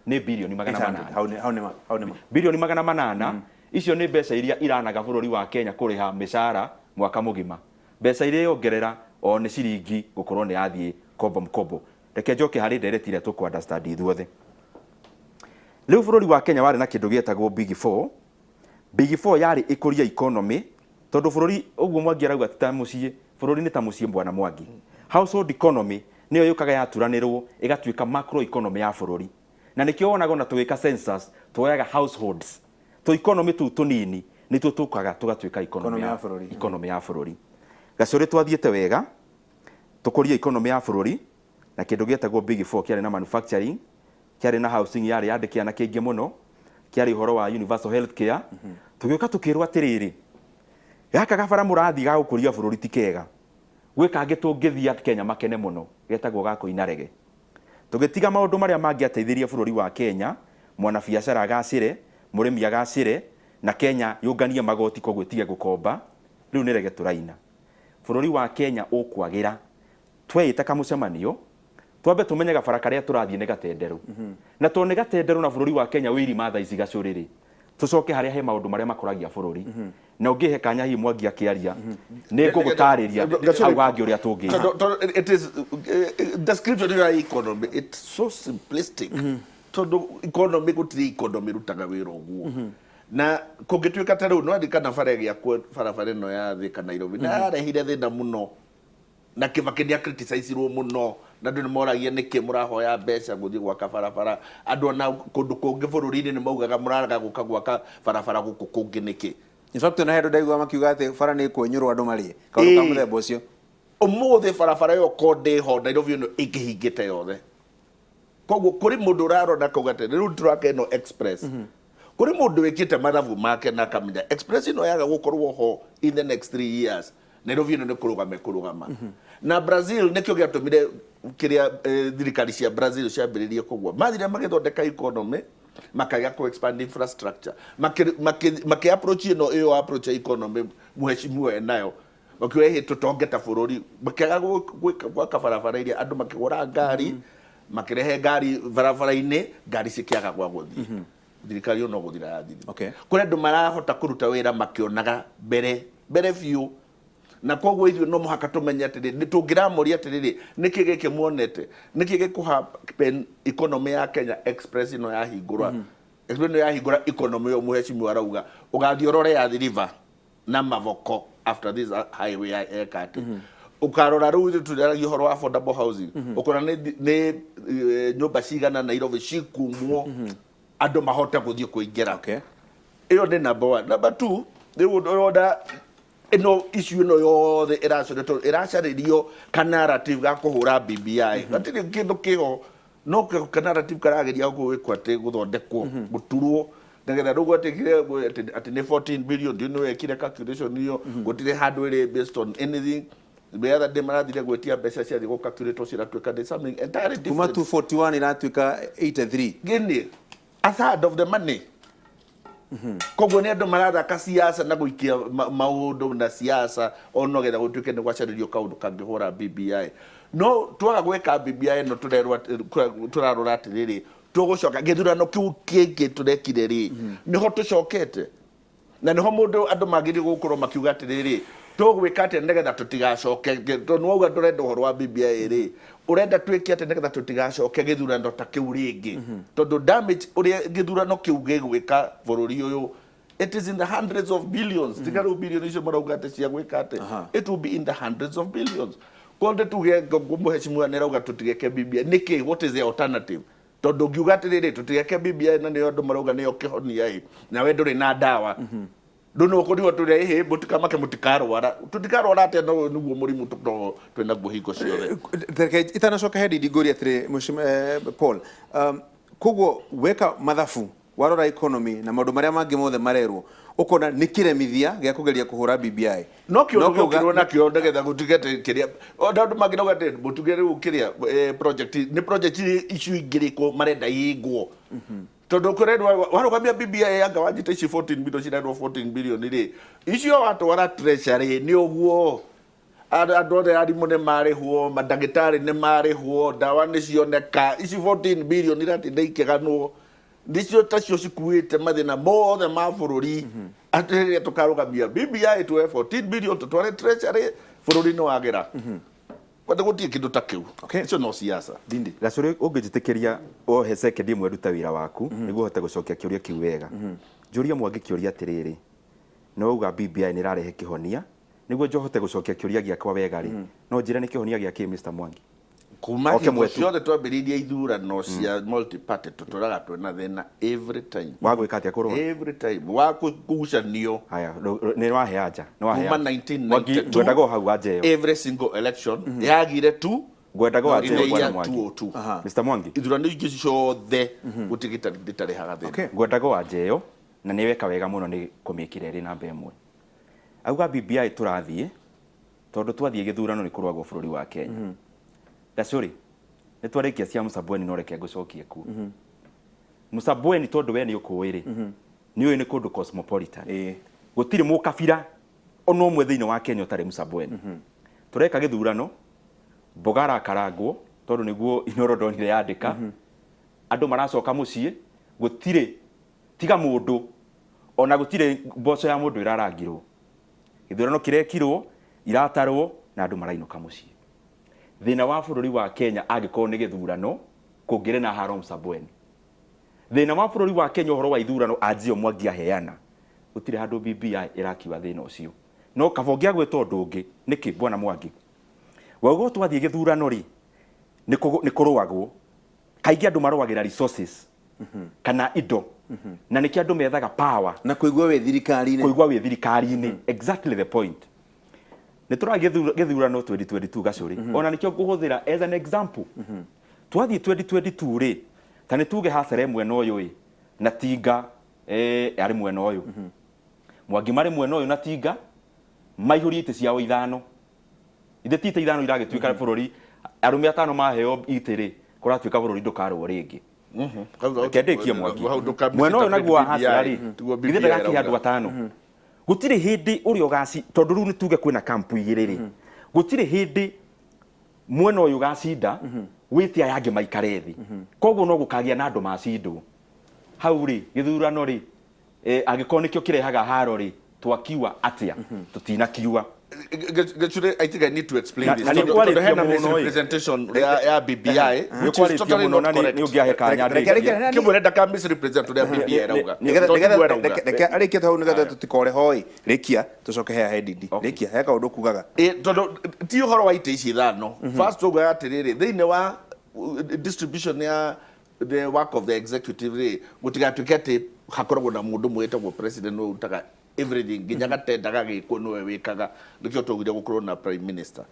nĩ birioni 800. Hau nĩ ma, hau nĩ ma. Birioni 800 icio nĩ mbeca iria iranaga bũrũri wa Kenya kũrĩha mĩcara mwaka mũgima. Mbeca iria yongerera o nĩ ciringi gũkorwo nĩ yathiĩ kombo mkombo. Reke njoke harĩ ndereti ĩrĩa tũkũ understand ithuothe. Rĩu bũrũri wa Kenya warĩ na kĩndũ gĩetagwo Big Four. Big Four yarĩ ĩkũrie economy, tondũ bũrũri ũguo Mwangi arauga ti ta mũciĩ, bũrũri nĩ ta mũciĩ, bwana Mwangi. Household economy nĩyo yũkaga yaturanĩrwo ĩgatuĩka macro economy ya bũrũri, na nĩkĩo wonaga ona tũgĩka census tuoyaga households. Tũ economy tũu tũnini nĩtuo tũkaga tũgatuĩka economy ya bũrũri. Economy ya bũrũri. Gacũrĩ, twathiĩte wega tũkũrie economy ya bũrũri na kĩndũ gĩetagwo Big Four. Kĩarĩ na manufacturing, kĩarĩ na housing, yarĩ yandĩke anake aingĩ mũno, kĩarĩ ũhoro wa universal health care. Tũgĩũka tũkĩrwo atĩrĩrĩ, gaka gabara mũrathiĩ ga gũkũria bũrũri ti kega, gwĩ kangĩ tũngĩthiĩ Kenya makene mũno, getagwo ga kũina rege. Tũgĩtiga maũndũ marĩa mangĩateithirie bũrũri wa Kenya, mwanabiacara agacĩre, mũrĩmi agacĩre, na Kenya yũnganie magoti, koguo ĩtige gũkomba. Rĩu nĩ rege tũraina. Bũrũri wa Kenya ũkwagĩra tweĩta kamũcemanio, twambe tũmenye gabara karĩa tũrathiĩ nĩ gatenderũ, na tondũ nĩ gatenderũ na bũrũri wa Kenya wĩ irima thaa ici, gacũrĩ rĩ, tũcoke harĩa he maũndũ marĩa makũragia bũrũri. Na ũngĩhe kanya hihi Mwangi akĩaria, nĩ ngũgũtarĩria hau hangĩ ũrĩa tũngĩka. Tondũ it is description ya economy, it's so simplistic, tondũ economy, gũtirĩ economy ĩrutaga wĩra ũguo. Na kũngĩtuĩka ta rĩu no kana bara ĩgĩakwo, barabara ĩno ya Thika Nairobi, na yarehire thĩna mũno, na Kibaki nĩ acriticizirwo mũno, na andũ nĩ moragia nĩkĩ mũrahoya mbeca gũthiĩ gwaka barabara. Andũ ona kũndũ kũngĩ bũrũri-inĩ nĩ maugaga mũrarega gũka gwaka barabara gũkũ kũngĩ nĩkĩ? In fact, ona he andũ ndaigua makiuga atĩ bara nĩ ĩkwenyũrwo andũ marĩe kaũndũ ka mũthemba ũcio. Ũmũthĩ barabara ĩyo ko ndĩho, Nairobi ĩno ĩngĩhingĩte yothe. Koguo kũrĩ mũndũ ũrarora akauga atĩ rĩu tũraka ĩno express, kũrĩ mũndũ wĩkĩte mathabu make na akamenya express ĩno yaga gũkorwo ho in the next 3 years, Nairobi ĩno nĩ kũrũgama ĩkũrũgama. Na Brazil nĩkĩo gĩatũmire kĩrĩa thirikari cia Brazil ciambĩrĩrie kũgua. Mathire magĩthondeka economy, makaga kũ expand infrastructure, makĩ approach ĩno ĩyo approach ya economy mũheshimiwa enayo, makiuga ĩhĩ tũtonge ta bũrũri. Makĩaga gwaka barabara iria andũ makĩgũra ngari, makĩrehe ngari barabara-inĩ, ngari cikĩaga gwa gũthiĩ, thirikari ĩyo no gũthira yathirire. Kũrĩ andũ marahota kũruta wĩra makĩonaga mbere mbere biũ, na koguo ithuĩ no mũhaka tũmenye atĩrĩrĩ, nĩ tũngĩramoria atĩrĩrĩ, nĩkĩ gĩkĩ muonete, nĩkĩ gĩkũ economy ya Kenya express ĩno yahingũra, express ĩno yahingũra economy ĩyo mũheshimiwa arauga, ũgathiĩ ũrore ya Athi River na Mavoko after this highway eka atĩ ũkarora rĩu ithuĩ tũraragia ũhoro wa affordable housing, ũkona nĩ nyũmba cigana Nairobi cikumwo andũ mahote gũthiĩ kũingĩra. Ĩyo nĩ number one. Number two, rĩu ũrona ĩno issue ĩno yothe ĩracario tondũ ĩracarĩrio ka narrative ga kũhũra BBI. Gatirĩ kĩndũ kĩho, no ka narrative karageria gwĩkwo atĩ gũthondekwo, gũturwo, nĩgetha rĩu gwatuĩkire atĩ nĩ 14 billion. Ndiũ nĩ wekire calculation ĩyo, gũtirĩ handũ ĩrĩ based on anything. The other day marathire gwĩtia mbeca ciathiĩ gũ calculate ciratuĩka nĩ something entirely Kuma different. 241 iratuĩka 83. Gini a third of the money. Koguo nĩ andũ marathaka siasa na gũikia maũndũ na siasa ono getha gũtuĩke nĩ gwacarĩrio kaũndũ kangĩhũra BBI. No twaga gwĩka BBI ĩno tũrerwo tũrarora atĩrĩrĩ, tũgũcoka gĩthurano kĩu kĩngĩ tũrekire rĩ, nĩho tũcokete, na nĩho mũndũ andũ magĩrĩirwo gũkorwo makiuga atĩrĩrĩ, tũgwĩka atĩa nĩgetha tũtigacoke? Tondũ nĩwauga ndũrenda ũhoro wa BBI rĩ, ũrenda twĩke atĩa nĩgetha tũtigacoke gĩthurano ta kĩu rĩngĩ? Tondũ damage ũrĩa gĩthurano kĩu gĩgwĩka bũrũri ũyũ, it is in the hundreds of billions. Tiga rĩu billion icio marauga atĩ cia gwĩka atĩ, it will be in the hundreds of billions. Konde tuge mũheshimiwa nĩ arauga tũtigeke BBI nĩkĩ? What is the alternative? Tondũ ũngiuga atĩrĩrĩ, tũtigeke BBI, na nĩyo andũ marauga nĩyo kĩhonia ĩ, nawe ndũrĩ na ndawa, ndũ no kũrigwo tũrĩa ĩhĩ, mũtikamake, mũtikarwara. Tũtikarwara atĩa? No nĩguo mũrimũ tũkoragwo twĩ naguo hingo ciothe. Reke itanacoka he ndindi ngũria atĩrĩ, Mheshimiwa Paul, koguo weka mathabu, warora economy na maũndũ marĩa mangĩ mothe marerwo, ũkona nĩ kĩremithia gĩa kũgeria kũhũra BBI? No kĩũndũ gĩokirwo nakĩo nĩgetha gũtuĩke atĩ kĩrĩa ona andũ mangĩrauga atĩ mũtuge rĩu kĩrĩa project nĩ project icio ingĩ rĩkũ marenda ihingwo. Tondũ kũrerwo warũgamia BBI anga wanjita ici 14 billion cirerwo 14 billion rĩ, icio watwara treasury nĩ ũguo. Andũ othe arimũ nĩ marĩhwo, mandagĩtarĩ nĩ marĩhwo, ndawa nĩ cioneka. Ici 14 billion iratinda ikĩganwo nĩcio tacio cikuĩte mathĩna mothe ma bũrũri. Atĩ rĩrĩa tũkarũgamia BBI tuoe 14 billion tũtware treasury, bũrũri nĩ wagĩra. Kwenda gũtirĩ kĩndũ ta kĩu. Icio no siasa. Ndindi. Gacũrĩ, ũngĩnjĩtĩkĩria ohe sekendi ĩmwe ndute wĩra waku nĩguo hote gũcokia kĩũria kĩu wega. Njũrie Mwangi kĩũria atĩrĩrĩ, nĩ wauga BBI nĩ ĩrarehe kĩhonia, nĩguo njohote gũcokia kĩũria gĩakwa wega rĩ, no njĩre nĩ kĩhonia gĩa kĩ Mr Mwangi? Kuma Oke hingo mwetu. ciothe twambĩrĩirie ithurano cia multi party tũtũraga twĩna thĩna every time. Wa gwĩka atĩa kũrũa? Every time wa kũgucanio. Haya, nĩ wahe anja, nĩ wahe Kuma anja. 1992 Mwangi, ngwendaga o hau anja ĩyo. Every single election yagire tu Ngwendaga o anja in ĩyo the bwana year Mwangi. 202. Mr Mwangi. Ithurano ingĩ ciothe gũtirĩ gĩtarĩhaga thĩna. Ngwendaga o anja ĩyo na nĩ weka wega mũno nĩ kũmĩkĩra ĩrĩ namba ĩmwe. Auga BBI tũrathiĩ tondũ twathiĩ gĩthurano nĩ kũrũagwo bũrũri wa Kenya. Gacũrĩ, nĩ twarĩkia cia Msabweni no reke ngũcokie kuo. Msabweni tondũ we nĩ ũkũĩ rĩ, nĩ ũĩ nĩ kũndũ cosmopolitan. Gũtirĩ mũkabira ona ũmwe thĩinĩ wa Kenya ũtarĩ Msabweni. Tũreka gĩthurano, mboga arakarangwo tondũ nĩguo Inooro ndonire yandĩka, andũ maracoka mũciĩ, gũtirĩ tiga mũndũ ona gũtirĩ mboco ya mũndũ ĩrarangirwo. Gĩthurano kĩrekirwo, iratarwo na andũ marainũka mũciĩ. Thĩna wa bũrũri wa Kenya angĩkorwo nĩ gĩthurano kũngĩrĩ na haro Msabweni. Thĩna wa bũrũri wa Kenya ũhoro wa ithurano anjio Mwangi aheana, gũtirĩ handũ BBI ĩrakiua thĩna ũcio. No kaba ũngĩagweta ũndũ ũngĩ, nĩkĩ bwana Mwangi? Wauga twathiĩ gĩthurano rĩ, nĩ kũrũagwo. Kaingĩ andũ marũagĩra resources kana indo, na nĩkĩo andũ methaga power. Na kũigua wĩ thirikari-inĩ. Kũigua wĩ thirikari-inĩ. Exactly the point. Nĩ tũrathiĩ gĩthurano 2022 Gacũrĩ. Ona nĩkĩo ngũhũthĩra as an example. Twathiĩ 2022 rĩ, ta nĩ tuge Hacere mwena ũyũ ĩ, na Tinga arĩ mwena ũyũ. Mwangi marĩ mwena ũyũ na Tinga, maihũrie itĩ ciao ithano. Ithe ti itĩ ithano iragĩtuĩka bũrũri, arũme atano maheo itĩ rĩ, kũratuĩka bũrũri ndũkarũo rĩngĩ. Reke ndĩkie Mwangi. Mwena ũyũ naguo wa Hacera rĩ, githĩ ndagakĩhe andũ atano. Gũtirĩ hĩndĩ ũrĩa ũgaci, tondũ rĩu nĩ tuge kwĩna kampu igĩrĩ rĩ, gũtirĩ hĩndĩ mwena ũyũ ũgacinda wĩte aya angĩ maikare thĩ. Koguo no gũkagĩa na andũ macindwo. Hau rĩ, gĩthurano rĩ, angĩkorwo nĩkĩo kĩrehaga haro rĩ, twakiua atĩa? Tutinakiua. Gecure, I think I need to explain this. Na nĩ Tondũ kwarĩtie hena mũno ĩ. misrepresentation ya BBI, which is Nĩ totally mũno not na correct. nĩ ũngĩahe kanya Reke- ndĩkie. reke- Kĩmwĩre ndaka misrepresent ũrĩa BBI ĩrauga. Nĩgetha- Tondũ nĩgetha- tiguo ĩrauga. reke arĩkie hau nĩgetha tũtikore hoi. Rĩkia tũcoke hea he Ndindi. Rĩkia he kaũndũ kugaga. Tondũ ti ũhoro wa itĩ ici ithano. First ũguo atĩrĩrĩ, thĩinĩ wa distribution ya the work of the executive rĩ, gũtigatuĩke atĩ hakoragwo na mũndũ ũmwe wĩtagwo president nĩwe ũrutaga everything, nginya gatenda gagĩkwo nĩwe wĩkaga. Nĩkĩo twaugire gũkorwo na prime minister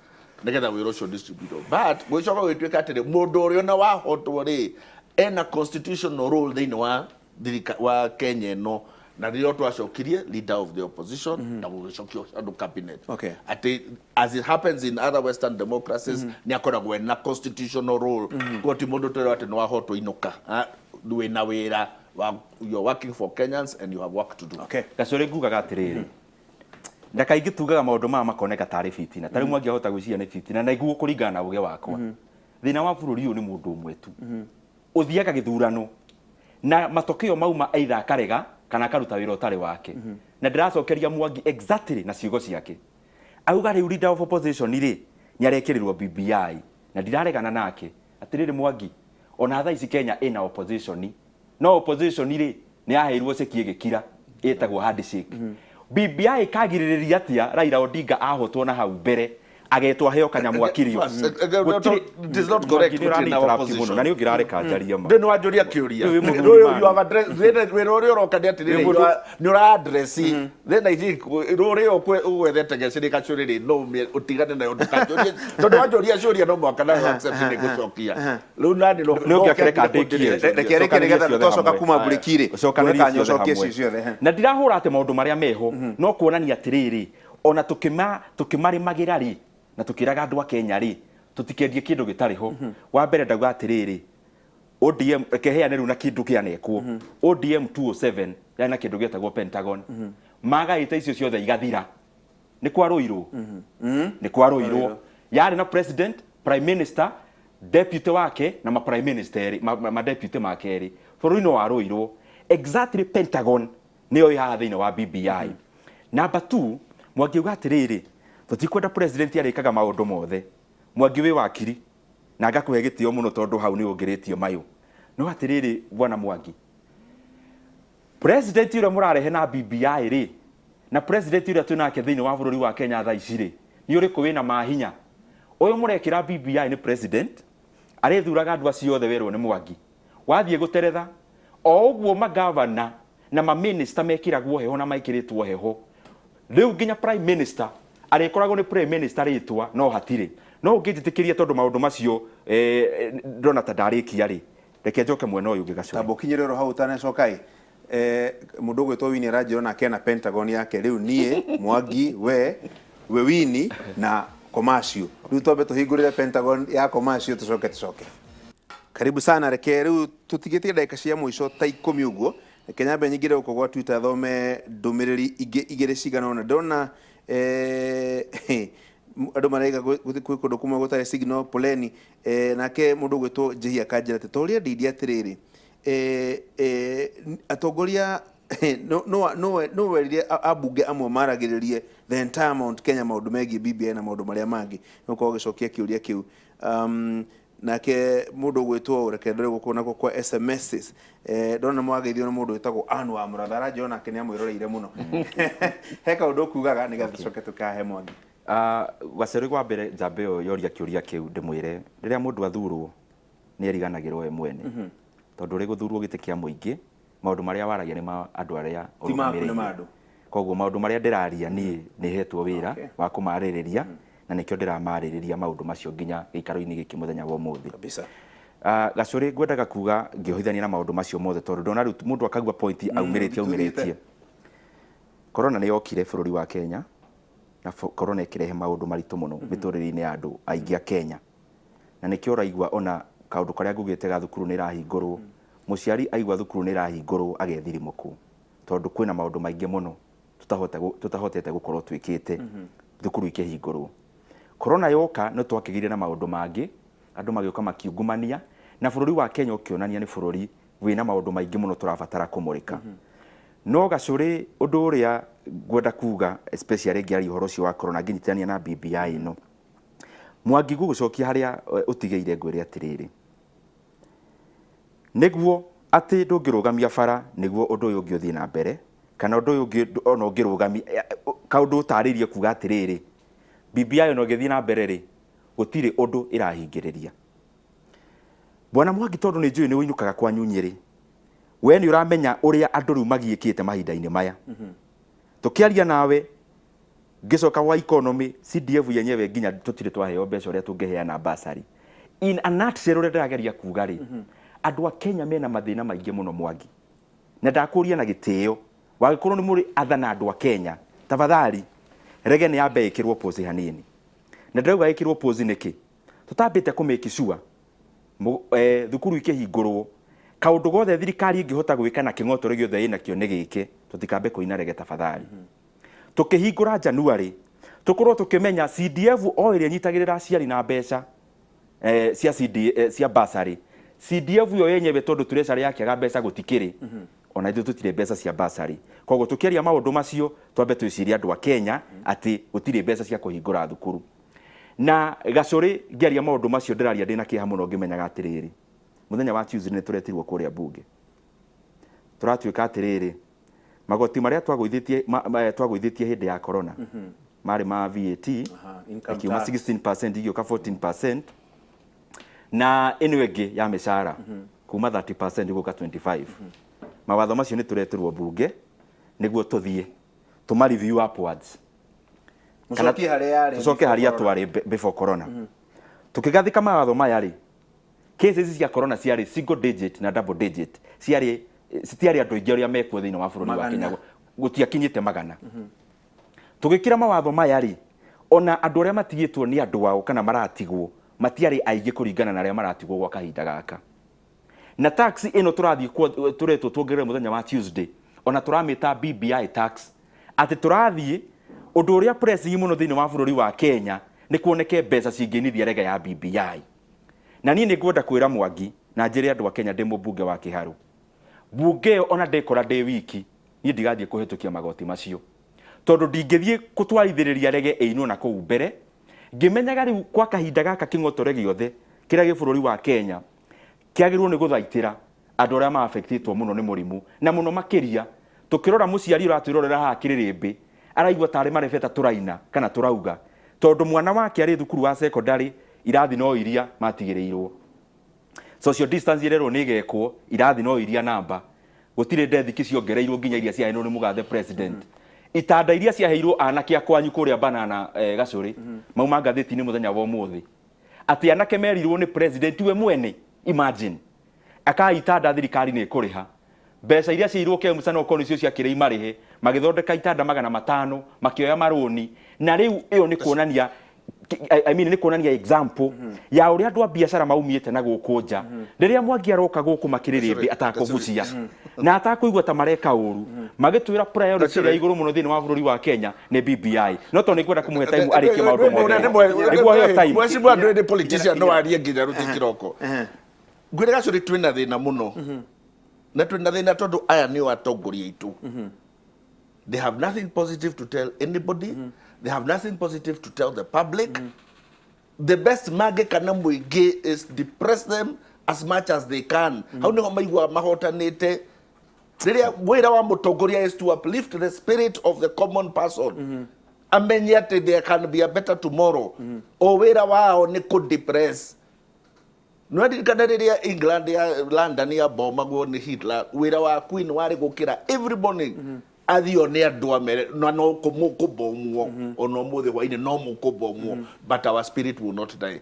nĩgetha wĩra ũcio distribute. But gũgĩcoka gũgĩtuĩka atĩrĩ, mũndũ ũrĩa ona wahotwo rĩ, ena constitutional role thĩinĩ wa thirika wa Kenya ĩno, na rĩrĩa twacokirie leader of the opposition na gũgĩcokio shadow cabinet. Atĩ as it happens in other western democracies, nĩ akoragwo ena constitutional role. Koguo ti mũndũ twerwo atĩ nĩ wahotwo inũka. Wĩna wĩra wa, you are working for Kenyans and you have work to do. Gacũrĩ ngugaga atĩrĩrĩ, na kaingĩ tugaga maũndũ maya makoneka tarĩ fitina. Ta rĩu Mwangi ahota gwĩciria nĩ fitina, na iguo kũringana na ũgĩ wakwa. Thĩna wa bũrũri ũyũ nĩ mũndũ ũmwe tu. Ũthiaga gĩthurano na matokeo mauma either akarega kana akaruta wĩra ũtarĩ wake. Na ndĩracokeria Mwangi exactly na ciugo ciake. Auga rĩu leader of opposition rĩ, nĩ arekĩrĩrwo BBI na ndiraregana nake. Atĩrĩrĩ Mwangi, ona thaa ici Kenya ĩna opposition, no opposition rĩ nĩ yaheirwo ceki ĩgĩkira ĩtagwo handshake. BBI ĩkagirĩrĩria atĩa Raila Odinga ahotwo na hau mbere agetwo aheo kanyamũ akirio? First, it is not correct Mwangi, nĩ gũtirĩ na ũrani-interrupt opposition. mũno, na nĩ ũngĩrareka njarie ma. Ndĩ nĩ wanjũria kĩũria. Rĩu wĩ mũthuri Rĩu man. you have addressed- thĩna- wĩra ũrĩa ũroka nĩ atĩrĩrĩ, Wĩ mũndũ- nĩ ũra address. Then I think rũrĩa ũgwethete gecĩrĩ gacũrĩrĩ no ũtigane nayo ndũkanjũrie. Tondũ wanjũria ciũria no mũhaka nayo accept nĩ gũcokia. Rĩu nani no- Nĩ ũngĩakĩreka ndĩkie. Reke reke nĩgetha Ũcokanĩrie twacoka ciothe kuma hamwe. mburĩki rĩ, Ũcokanĩrie tuone kanya ciothe ũcokie hamwe. cio ciothe, he. Na ndirahũra atĩ maũndũ marĩa meho, no kuonania atĩrĩrĩ, ona tũkĩmarĩmagĩra rĩ, na tũkĩraga andũ a Kenya rĩ, tũtikendie kĩndũ gĩtarĩ ho. Wa mbere ndauga atĩrĩrĩ, ODM reke heane rĩu na kĩndũ kĩanekwo. ODM 207 yarĩ na kĩndũ gĩetagwo Pentagon. Magaĩte icio ciothe igathira. Nĩ kwarũirwo. Nĩ kwarũirwo. Yarĩ na president, prime minister, deputy wake na ma prime minister erĩ, ma deputy make erĩ. Bũrũri no warũirwo. Exactly Pentagon nĩyo ĩ haha thĩinĩ wa BBI. Number 2, Mwangi auga atĩrĩrĩ, tũtikwenda president arĩkaga maũndũ mothe. Mwangi wĩ wakiri na ngakũhe gĩtĩo mũno tondũ hau nĩ ũngĩrĩtie mayũ. No atĩrĩrĩ bwana Mwangi, president ũrĩa mũrarehe na BBI rĩ, na president ũrĩa twĩ nake thĩinĩ wa bũrũri wa Kenya thaa ici rĩ, nĩ ũrĩkũ wĩna mahinya? Ũyũ mũrekĩra BBI nĩ president, arĩthuraga andũ acio othe werwo nĩ Mwangi. Wathiĩ gũteretha, o ũguo magavana na maminista mekĩragwo heho na mekĩrĩtwo heho, rĩu nginya prime minister arĩkoragwo nĩ prime minister rĩtwa no hatirĩ. No ũngĩnjĩtĩkĩria tondũ maũndũ macio ndĩrona ta ndarĩkia rĩ, reke njoke mwena ũyũ ũngĩ Gacũrĩ. Tamba ũkinyĩre oro hau ũtanacoka ĩ, mũndũ ũgwĩtwo Winnie aranjĩra onake ena Pentagon yake rĩu niĩ Mwangi we we Winnie na Komacio rĩu twambe tũhingũrĩre Pentagon ya Komacio tũcoke tũcoke. Karibu sana, reke rĩu tũtigĩtie ndagĩka cia mũico ta ikũmi ũguo, reke nyambe nyingĩre gũkũ gwa Twitter thome ndũmĩrĩri ingĩ igĩrĩ cigana ũna. Ndĩrona andũ maraiga gwĩ kũndũ kũmwe gũtarĩ signal, poleni. Nake mũndũ ũgwĩtwo Njihia akanjĩra atĩ toria Ndindi atĩrĩrĩ, atongoria no werire ambunge amwe maragĩrĩrie the entire Mount Kenya maũndũ megiĩ BBI na maũndũ marĩa mangĩ, nĩ ũkorwo ũgĩcokia kĩũria kĩu. Nake mũndũ ũgwĩtwo, reke ndore gũkũ nako kwa SMSs, ndona mwageithio nĩ mũndũ wĩtagwo Ann wa Mũratha, aranjĩra onake nĩ amwĩroreire mũno. He kaũndũ ũkugaga nĩgetha tũcoke tũkahe Mwangi. Gacere wa mbere njambe ĩyo yoria kĩũria kĩu ndĩmwĩre, rĩrĩa mũndũ athurwo nĩ eriganagĩrwo we mwene. Tondũ ũrĩ gũthurwo gĩtĩ kĩa mũingĩ, maũndũ marĩa waragia nĩ ma andũ arĩa Ti maku, nĩ ma andũ. Koguo maũndũ marĩa ndĩraria niĩ nĩ hetwo wĩra wa kũmarĩrĩria, na nĩkĩo ndĩramarĩrĩria maũndũ macio nginya gĩikaro-inĩ gĩkĩ mũthenya wa ũmũthĩ. Gacũrĩ ngwendaga kuga ngĩohithania na maũndũ macio mothe tondũ ndona rĩu mũndũ akagua point aumĩrĩtie aumĩrĩtie. Corona nĩ yokire bũrũri wa Kenya na corona ĩkĩrehe maũndũ maritũ mũno mĩtũrĩre-inĩ ya andũ aingĩ a Kenya. Na nĩkĩo ũraigua ona kaũndũ karĩa ngugĩte ga thukuru nĩ ĩrahingũrwo, mũciari aigua thukuru nĩ ĩrahingũrwo agethirimũkwo tondũ kwĩna maũndũ maingĩ mũno tutahotete gũkorwo twĩkĩte thukuru ikĩhingũrwo. Corona yoka nĩ twakĩgĩire na maũndũ mangĩ, andũ magĩũka makiungumania, na bũrũri wa Kenya ũkĩonania nĩ bũrũri wĩna maũndũ maingĩ mũno tũrabatara kũmũrĩka. No Gacũrĩ ũndũ ũrĩa ngwenda kuga especially ngĩaria ũhoro ũcio wa corona ngĩnyitithania na BBI ĩno, Mwangi ngũgũcokia harĩa ũtigĩire ngwĩre atĩrĩrĩ, nĩguo atĩ ndũngĩrũgamia bara nĩguo ũndũ ũyũ ũngĩ ũthiĩ na mbere, kana ũndũ ũyũ ũngĩ ona ũngĩrũgamia, kaũndũ ũtarĩirie kuga atĩrĩrĩ, BBI ona ũngĩthiĩ na mbere rĩ, gũtirĩ ũndũ ĩrahingĩrĩria. Bwana Mwangi tondũ nĩ njũĩ nĩ ũinũkaga kwanyu Nyĩrĩ, we nĩ ũramenya ũrĩa andũ rĩu magiĩkĩte mahinda-inĩ maya. Tũkĩaria nawe ngĩcoka gwa economy, CDF yenyewe nginya tũtirĩ twaheo mbeca ũrĩa tũngĩheana bursary. In a nutshell ũrĩa ndĩrageria kuga rĩ, andũ a Kenya mena mathĩna maingĩ mũno Mwangi. Na ndakũria na gĩtĩo, wagĩkorwo nĩ mũrĩ athana andũ a Kenya, tafadhali rege nĩ yambe ĩkĩrwo pause hanini. Na ndĩrauga ĩkĩrwo pause nĩkĩ? Tũtambĩte kũ make sure thukuru ikĩhingũrwo, kaũndũ gothe thirikari ĩngĩhota gwĩka na kĩng'otore gĩothe ĩnakĩo nĩ gĩke, tũtikambe kũina rege tafadhali. Tũkĩhingũra January, tũkorwo tũkĩmenya CDF o ĩrĩa ĩnyitagĩrĩra aciari na mbeca cia CD, cia bursary. CDF yo yenyewe tondũ treasury yakĩaga mbeca gũtikĩrĩ, ona ithuĩ tũtirĩ mbeca cia bursary. Koguo tũkĩaria maũndũ macio twambe twĩcirie andũ a Kenya atĩ gũtirĩ mbeca cia kũhingũra thukuru. Na Gacũrĩ ngĩaria maũndũ macio ndĩraria ndĩna kĩeha mũno ngĩmenyaga atĩrĩrĩ, mũthenya wa Tuesday nĩ tũretirwo kũrĩa bunge. Tũratuĩka atĩrĩrĩ, magoti marĩa twagũithĩtie twagũithĩtie hĩndĩ ya corona marĩ ma VAT, Income ĩkiuma tax. 16% igĩũka 14%, na ĩno ĩngĩ ya mĩcara kuma 30% gũka 25. Mawatho macio nĩ tũretirwo bunge nĩguo tũthiĩ tũma review upwards. Mũcokie harĩa yarĩ tũcoke before harĩa corona. twarĩ before corona. Tũkĩgathĩka mawatho maya rĩ, cases cia corona ciarĩ single digit na double digit, ciarĩ citiarĩ andũ aingĩ arĩa mekuo thĩinĩ wa bũrũri wa Magana. Kenya, gũtiakinyĩte magana. Tũgĩkĩra mawatho maya rĩ, ona andũ arĩa matigĩtwo nĩ andũ ao kana maratigwo matiarĩ aingĩ kũringana na arĩa maratigwo gwa kahinda gaka. Na tax ĩno tũrathiĩ tũretwo tuongerere mũthenya wa Tuesday, ona tũramĩta BBI tax, atĩ tũrathiĩ ũndũ ũrĩa pressing mũno thĩinĩ wa bũrũri wa Kenya nĩ kuoneke mbeca cingĩinithia rege ya BBI. Na niĩ nĩ ngwenda kwĩra Mwangi na njĩre andũ a Kenya ndĩ mũmbunge wa Kĩharũ, mbunge ĩyo ona ndĩkora ndĩ wiki, niĩ ndigathiĩ kũhĩtũkia magoti macio, tondũ ndingĩthiĩ kũtwarithĩrĩria rege ĩinwo na kũu mbere ngĩmenyaga rĩu kwa kahinda gaka kĩng'otore gĩothe kĩrĩa gĩ bũrũri wa Kenya kĩagĩrĩirwo nĩ gũthaitĩra andũ arĩa ma-affectĩtwo mũno nĩ mũrimũ, na mũno makĩria tũkĩrora mũciari ũratwĩrorera haha kĩrĩrĩmbĩ araigua tarĩ marebeta tũraina kana tũrauga, tondũ mwana wake arĩ thukuru wa secondary irathi no iria matigĩrĩirwo. Social distance ĩrerwo nĩ ĩgekwo, irathi no iria namba, gũtirĩ ndethiki ciongereirwo nginya iria ciaheanirwo nĩ mũgathe president. Itanda iria ciaheirwo anake a kwanyu kũrĩa Banana Gacũrĩ, mauma ngathĩti-inĩ mũthenya wa ũmũthĩ atĩ anake merirwo nĩ president we mwene, imagine, akai itanda thirikari nĩ ĩkũrĩha mbeca iria ciairwo KEMSA no korwo nĩcio ciakĩrĩ imarĩhe, magĩthondeka itanda 500, makĩoya marũni, na rĩu ĩyo nĩ kuonania, I mean, nĩ kuonania example ya ũrĩa andũ a biacara maumĩte na gũkũ nja. Rĩrĩa Mwangi aroka gũkũ makĩrĩrĩmbĩ atakũbucia na atakũigua ta mareka ũru, magĩtwĩra priority ĩrĩa igũrũ mũno thĩinĩ wa bũrũri wa Kenya nĩ BBI. No tondũ nĩ ngwenda kũmũhe time arĩkie maũndũ mothe, nĩguo aheo time. Mheshimiwa, ndũĩ nĩ politician, no arie nginya rũciũ kĩroko. Ngwĩre Gacũrĩ, twĩna thĩna mũno, na twĩna thĩna tondũ aya nĩo atongoria aitũ. They have nothing positive to tell anybody. They have nothing positive to tell the public. The best mangĩka na mũingĩ is depress them as much as they can. Hau nĩho maiguaga mahotanĩte. Rĩrĩa wĩra wa mũtongoria is to uplift the spirit of the common person, amenye atĩ there can be a better tomorrow, o wĩra wao nĩ kũ depress. Nĩwaririkana rĩrĩa England ya London yabomagwo nĩ Hitler, wĩra wa Queen warĩ gũkĩra every morning, athio nĩ andũ amere na no mũkũbomwo, ona ũmũthĩ hwainĩ no mũkũbomwo, but our spirit will not die.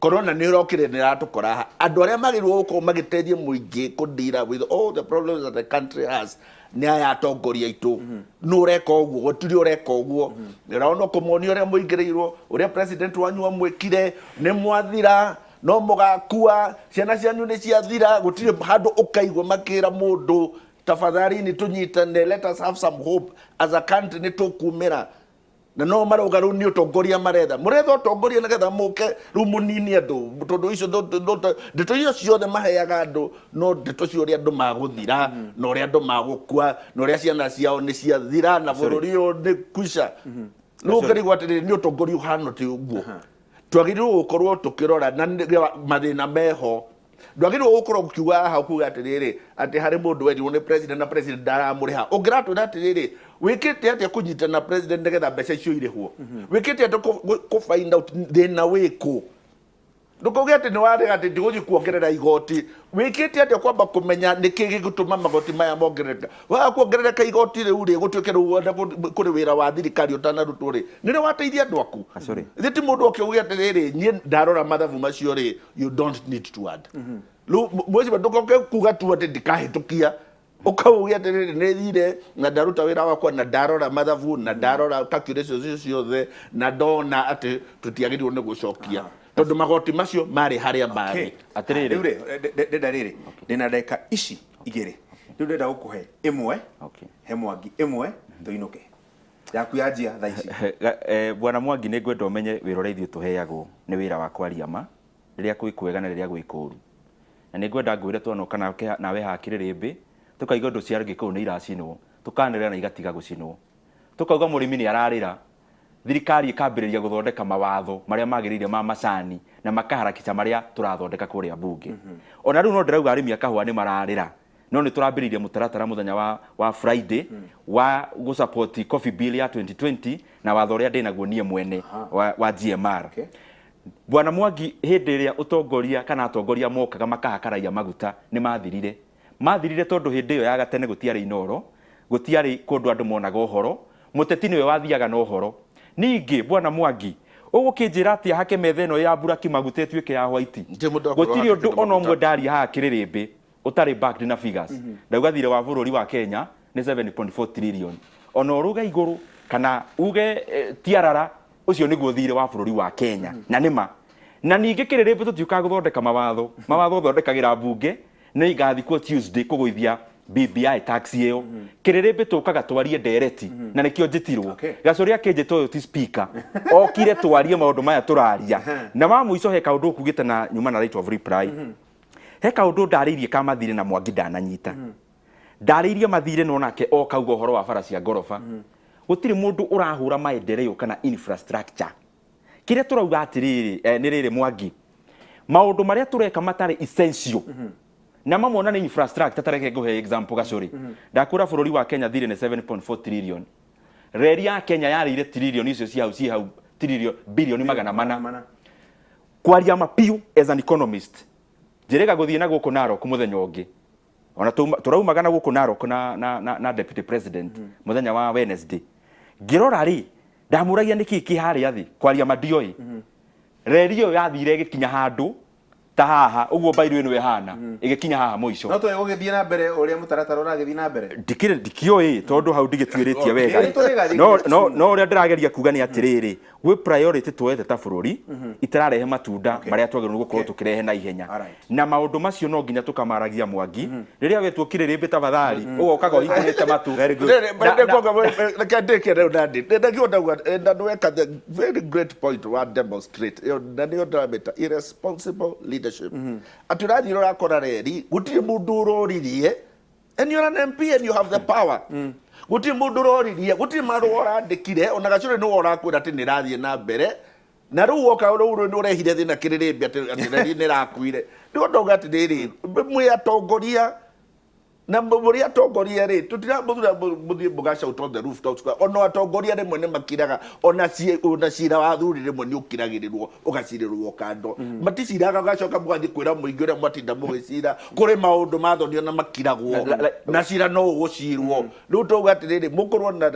Corona nĩ ĩrokire, nĩ ĩratũkora haha. Andũ arĩa magĩrĩirwo gũkorwo magĩteithia mũingĩ kũ-deal with all the problems that the country has nĩ aya atongoria aitũ. Nũ ũreka ũguo? Gũtirĩ ũreka ũguo. Ũrona kũmonia ũrĩa mũingĩrĩirwo, ũrĩa president wanyu amwĩkire, nĩ mwathira, no mũgakua, ciana cianyu nĩ ciathira. Gũtirĩ handũ ũkaigua makĩra mũndũ, tafadhali nĩ tũnyitane, let us have some hope as a country, nĩ tũkumĩra. Na no marauga rĩu nĩ ũtongoria maretha, mũretha ũtongoria nĩgetha mũke rĩu mũnini andũ, tondũ icio ndeto icio ciothe maheaga andũ no ndeto cia ũrĩa andũ magũthira na ũrĩa andũ magũkua na ũrĩa ciana ciao nĩ ciathira na bũrũri ũyũ nĩ kwisha. Rĩu ũkarigwo atĩrĩrĩ, nĩ ũtongoria ũhana ti ũguo twagĩrĩirwo gũkorwo tũkĩrora na mathĩna meho? Ndwagĩrĩirwo gũkorwo ũkiuga haha, ũkuga atĩrĩrĩ, atĩ harĩ mũndũ werirwo nĩ president na president ndaramũrĩha. Ũngĩratwĩra atĩrĩrĩ, wĩkĩte atĩa kũnyitana na president nĩgetha mbeca icio irĩhwo? Wĩkĩte atĩa kũ find out thĩna wĩkũ? Ndũkauge atĩ nĩ warega atĩ ndigũthiĩ kuongerera igoti. Wĩkĩte atĩa kwamba kũmenya nĩkĩ gĩgũtũma magoti maya mongerereka? Waga kuongerereka igoti rĩu rĩ, gũtuĩke rĩu wona kũrĩ wĩra wa thirikari ũtanarutwo rĩ, nĩrĩ wateithia andũ aku? Sorry. Ithe ti mũndũ oke uge atĩrĩrĩ, niĩ ndarora mathabu macio rĩ, you don't need to add. Rĩu mweciba ndũkoke kuga tu atĩ ndikahĩtũkia, ũkauge atĩrĩrĩ, nĩ thire na ndaruta wĩra wakwa na ndarora mathabu na ndarora calculations icio ciothe na ndona atĩ tũtiagĩrĩirwo nĩ gũcokia, tondũ magoti macio marĩ harĩa marĩ. Atĩrĩrĩ. Rĩu rĩ, ndenda rĩrĩ, ndĩna ndagĩka ici igĩrĩ, rĩu ndĩrenda gũkũhe ĩmwe, he Mwangi ĩmwe, tũinũke. Yaku yanjia thaa ici. Bwana Mwangi, nĩ ngwenda ũmenye wĩra ũrĩa ithuĩ tũheagwo nĩ wĩra wa kwaria ma rĩrĩa kwĩ kwega na rĩrĩa gwĩ kũũru. Na nĩ ngwenda ngwĩre twanoka nawe haha kĩrĩrĩmbĩ, tũkaigua indo cia Gĩkũyũ nĩ iracinwo, tũkanĩrĩra na igatiga gũcinwo. Tũkauga mũrĩmi nĩ ararĩra, thirikari ĩkambĩrĩria gũthondeka mawatho marĩa magĩrĩire ma macani na makaharakica marĩa tũrathondeka kũrĩa mbunge. Ona rĩu no ndĩrauga arĩmi a kahũa nĩ mararĩra, no nĩ tũrambĩrĩirie mũtaratara mũthenya wa Friday wa gũ support coffee bill ya 2020 na watho ũrĩa ndĩnaguo niĩ mwene wa GMR. Bwana Mwangi, hĩndĩ ĩrĩa ũtongoria kana atongoria mokaga makahaka raia maguta nĩ mathirire. Mathirire tondũ hĩndĩ ĩyo ya gatene gũtiarĩ Inooro, gũtiarĩ kũndũ andũ monaga ũhoro, mũteti nĩwe wathiaga na ũhoro. Ningĩ Bwana Mwangi, ũgũkĩnjĩra atĩa hake metha ĩno ya mburaki maguta ĩtuĩke ya white? Ndirĩ mũndũ akwĩra Gũtirĩ ũhake ũndũ kĩndũ ona ũmwe maguta. ndaria haha kĩrĩrĩmbĩ ũtarĩ backed na figures. Ndauga thirĩ wa bũrũri wa Kenya nĩ 7.4 trillion. Ona ũruge igũrũ kana uge tiarara, ũcio nĩguo thirĩ wa bũrũri wa Kenya. Na nĩ ma. Na ningĩ kĩrĩrĩmbĩ tũtiũkaga gũthondeka mawatho. Mawatho ũthondekagĩra mbunge. Nĩ ngathikwo Tuesday kũgũithia BBI tax ĩyo. Kĩrĩrĩmbĩ tũkaga twarie ndereti na nĩkĩo njĩtirwo. Gacũrĩ akĩnjĩta ũyũ ti speaker okire twarie maũndũ maya tũraria. Na wa mũico he kaũndũ ũkugĩte na nyuma na right of reply. He kaũndũ ndarĩirie ka mathirĩ na Mwangi ndananyita. Ndarĩirie mathirĩ no nake okauga ũhoro wa bara cia ngoroba. Gũtirĩ mũndũ ũrahũra maendeleo kana infrastructure. Kĩrĩa tũrauga atĩrĩrĩ, nĩ rĩrĩ Mwangi, maũndũ marĩa tũreka matarĩ essential na mamwe ona nĩ infrastructure. Ta reke ngũhe example, Gacũrĩ. Ndakwĩra bũrũri wa Kenya thirĩ nĩ 7.4 trillion. Reri ya Kenya yarĩire trillion icio cia hau, ciĩ hau trillion bilioni 400. Mana. Kwaria mapiu as an economist, njĩrĩga gũthiĩ na gũkũ Narok mũthenya ũngĩ, ona tũraumaga na gũkũ Narok na deputy president mũthenya wa Wednesday. Ngĩrora rĩ, ndamũragia nĩkĩ kĩ harĩa thĩ. Kwaria mandioĩ reri ĩyo yathire ĩgĩkinya handũ ta haha ũguo, mbairu ĩno ĩhana ĩgĩkinya haha mũico. No tũĩ gũgĩthiĩ na mbere ũrĩa mũtaratara ũragĩthiĩ na mbere. Ndikĩrĩ ndikĩũĩ tondũ hau ndigĩtuĩrĩtie wega. Nĩ tũrĩgathiĩ No nginya no no ũrĩa ndĩrageria kuga nĩ atĩrĩrĩ, gwĩ priority tuoete ta bũrũri itararehe matunda marĩa twagĩrĩirwo nĩ gũkorwo tũkĩrehe na ihenya. Na maũndũ macio no nginya tũkamaragia. Mwangi, rĩrĩa wetwo kĩrĩrĩmbĩ tafadhali ũgokaga ũhingũrĩte matu. Very good. Reke ndĩke rĩu nandi nĩkĩo ndauga na nĩweka the very great point wa demonstrate ĩyo, na nĩyo ndĩramĩta irresponsible leadership, atĩ ũrathiĩ ũrakora reri gũtirĩ mũndũ ũroririe, and you're an MP and you have the power. Gũtirĩ mũndũ ũroririe, gũtirĩ marũa ũrandĩkire, ona Gacũrĩ nĩwe ũrakwĩra atĩ nĩ ĩrathiĩ na mbere, na rĩu woka rĩu nĩ ũrehire thĩna kĩrĩrĩmbĩ atĩ reri nĩ ĩrakuire. Rĩu ndauga atĩrĩrĩ, mwĩ atongoria na mũrĩ atongoria rĩ, tũtiramũthura mũthiĩ mũga shout on the rooftops. Ona atongoria rĩmwe nĩ makiraga, ona cira wa athuri rĩmwe nĩ ũkiragĩrĩrwo, ũgacirĩrwo kando. Maticiraga ũgacoka mũgathiĩ kwĩra mũingĩ ũrĩa mwatinda mũgĩcira. Kũrĩ maũndũ mathoni ona makiragwo na cira no ũgũcirwo. Rĩu tauga atĩrĩrĩ, mũkorwo na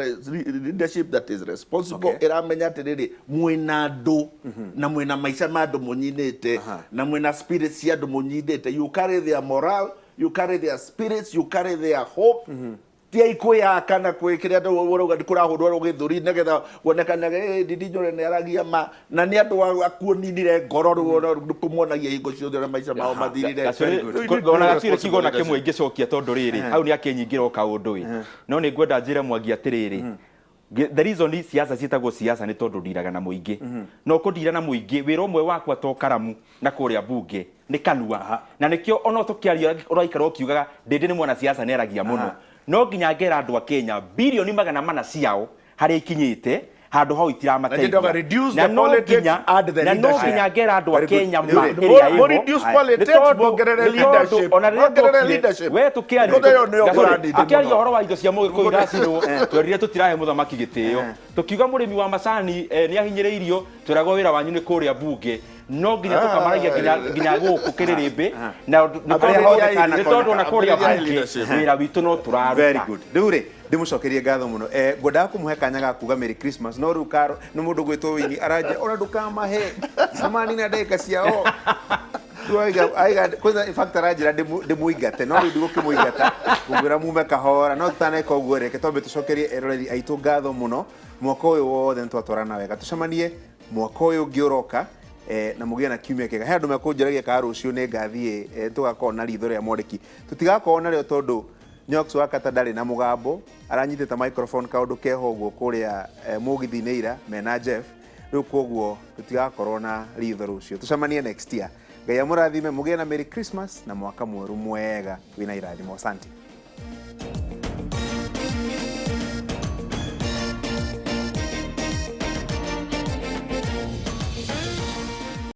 leadership that is responsible, ĩramenya atĩrĩrĩ, mwĩna andũ na mwĩna maica ma andũ mũnyinĩte na mwĩna spirits cia andũ mũnyinĩte. You carry their morale, you carry their spirits, you carry their hope. Tiai kwĩyaka na kwĩkĩrĩa andũ ũrauga nĩ kũrahũrwo gĩthũri nĩgetha kuonekanage Ndindi Nyoro nĩ aragia ma na nĩ andũ akuoninire ngoro. Rĩu nĩ kũmonagia hingo ciothe ũrĩa maica mao mathirire. Ona gatirĩ kiugo na kĩmwe ingĩcokia tondũ rĩrĩ hau nĩ akĩnyingĩra o kaũndũ ĩ, no nĩ ngwenda njĩre Mwangi atĩrĩrĩ, the reason siasa ciĩtagwo siasa nĩ tondũ ndiraga na mũingĩ. No kũndira na mũingĩ, wĩra ũmwe wakwa to karamu na kũrĩa mbunge nĩ kanua, na nĩkĩo ona tũkĩaria ũraikara ũkiugaga Ndĩndĩ nĩ mwanasiasa, nĩ aragia mũno. No nginya ngera andũ a Kenya bilioni 400 ciao harĩa ikinyĩte handũ hau itiramateithia. Na no nginya na no nginya ngera andũ a Kenya ma ĩrĩa ĩho. Reduce politics, muongerere leadership. Ona rĩrĩa tokire we tũkĩaria tũkĩaria ũhoro wa indo cia mũgĩkũyũ iracinwo, twerire tũtirahe mũthamaki gĩtĩo, tũkiuga mũrĩmi wa macani nĩ ahinyĩrĩirio, twĩragwo wĩra wanyu nĩ kũrĩa mbunge. No nginya tũkamaragia nginya gũkũ kĩrĩrĩmbĩ na nĩ tondũ ona kũrĩa mbunge wĩra witũ no tũraruta. Very good. Rĩu rĩ, ndĩmũcokerie ngatho mũno. Ngwendaga kũmũhe kanya ga kuga Merry Christmas, no rĩu karo nĩ mũndũ gwĩtwo Wini aranja ona ndũkamahe amanina ndagĩka ciao. Rĩu aiga kwanza, in fact aranjĩra ndĩmũingate, no rĩu ndigũkĩmũingata, ngũmwĩra mume kahora. No tũtaneka ũguo, reke twambe tũcokerie eroreri aitũ ngatho mũno. Mwaka ũyũ wothe nĩ twatwarana wega, tũcemanie mwaka ũyũ ũngĩ ũroka, na mũgĩe na kiumia kĩega. He andũ mekũnjũragia kana rũciũ nĩ ngathiĩ, tũgakorwo na ritho rĩa mwandĩki. Tũtigakorwo narĩo tondũ Nyox wa Kata ndarĩ na mũgambo, aranyitĩte microphone kaũndũ keho ũguo kũrĩa mũgithi-inĩ ira mena Jeff. Rĩu koguo tũtigakorwo na ritho rũciũ. Tũcemanie next year. Ngai amũrathime, mũgĩe na Merry Christmas na mwaka mwerũ mwega wĩna irathimo. Asante.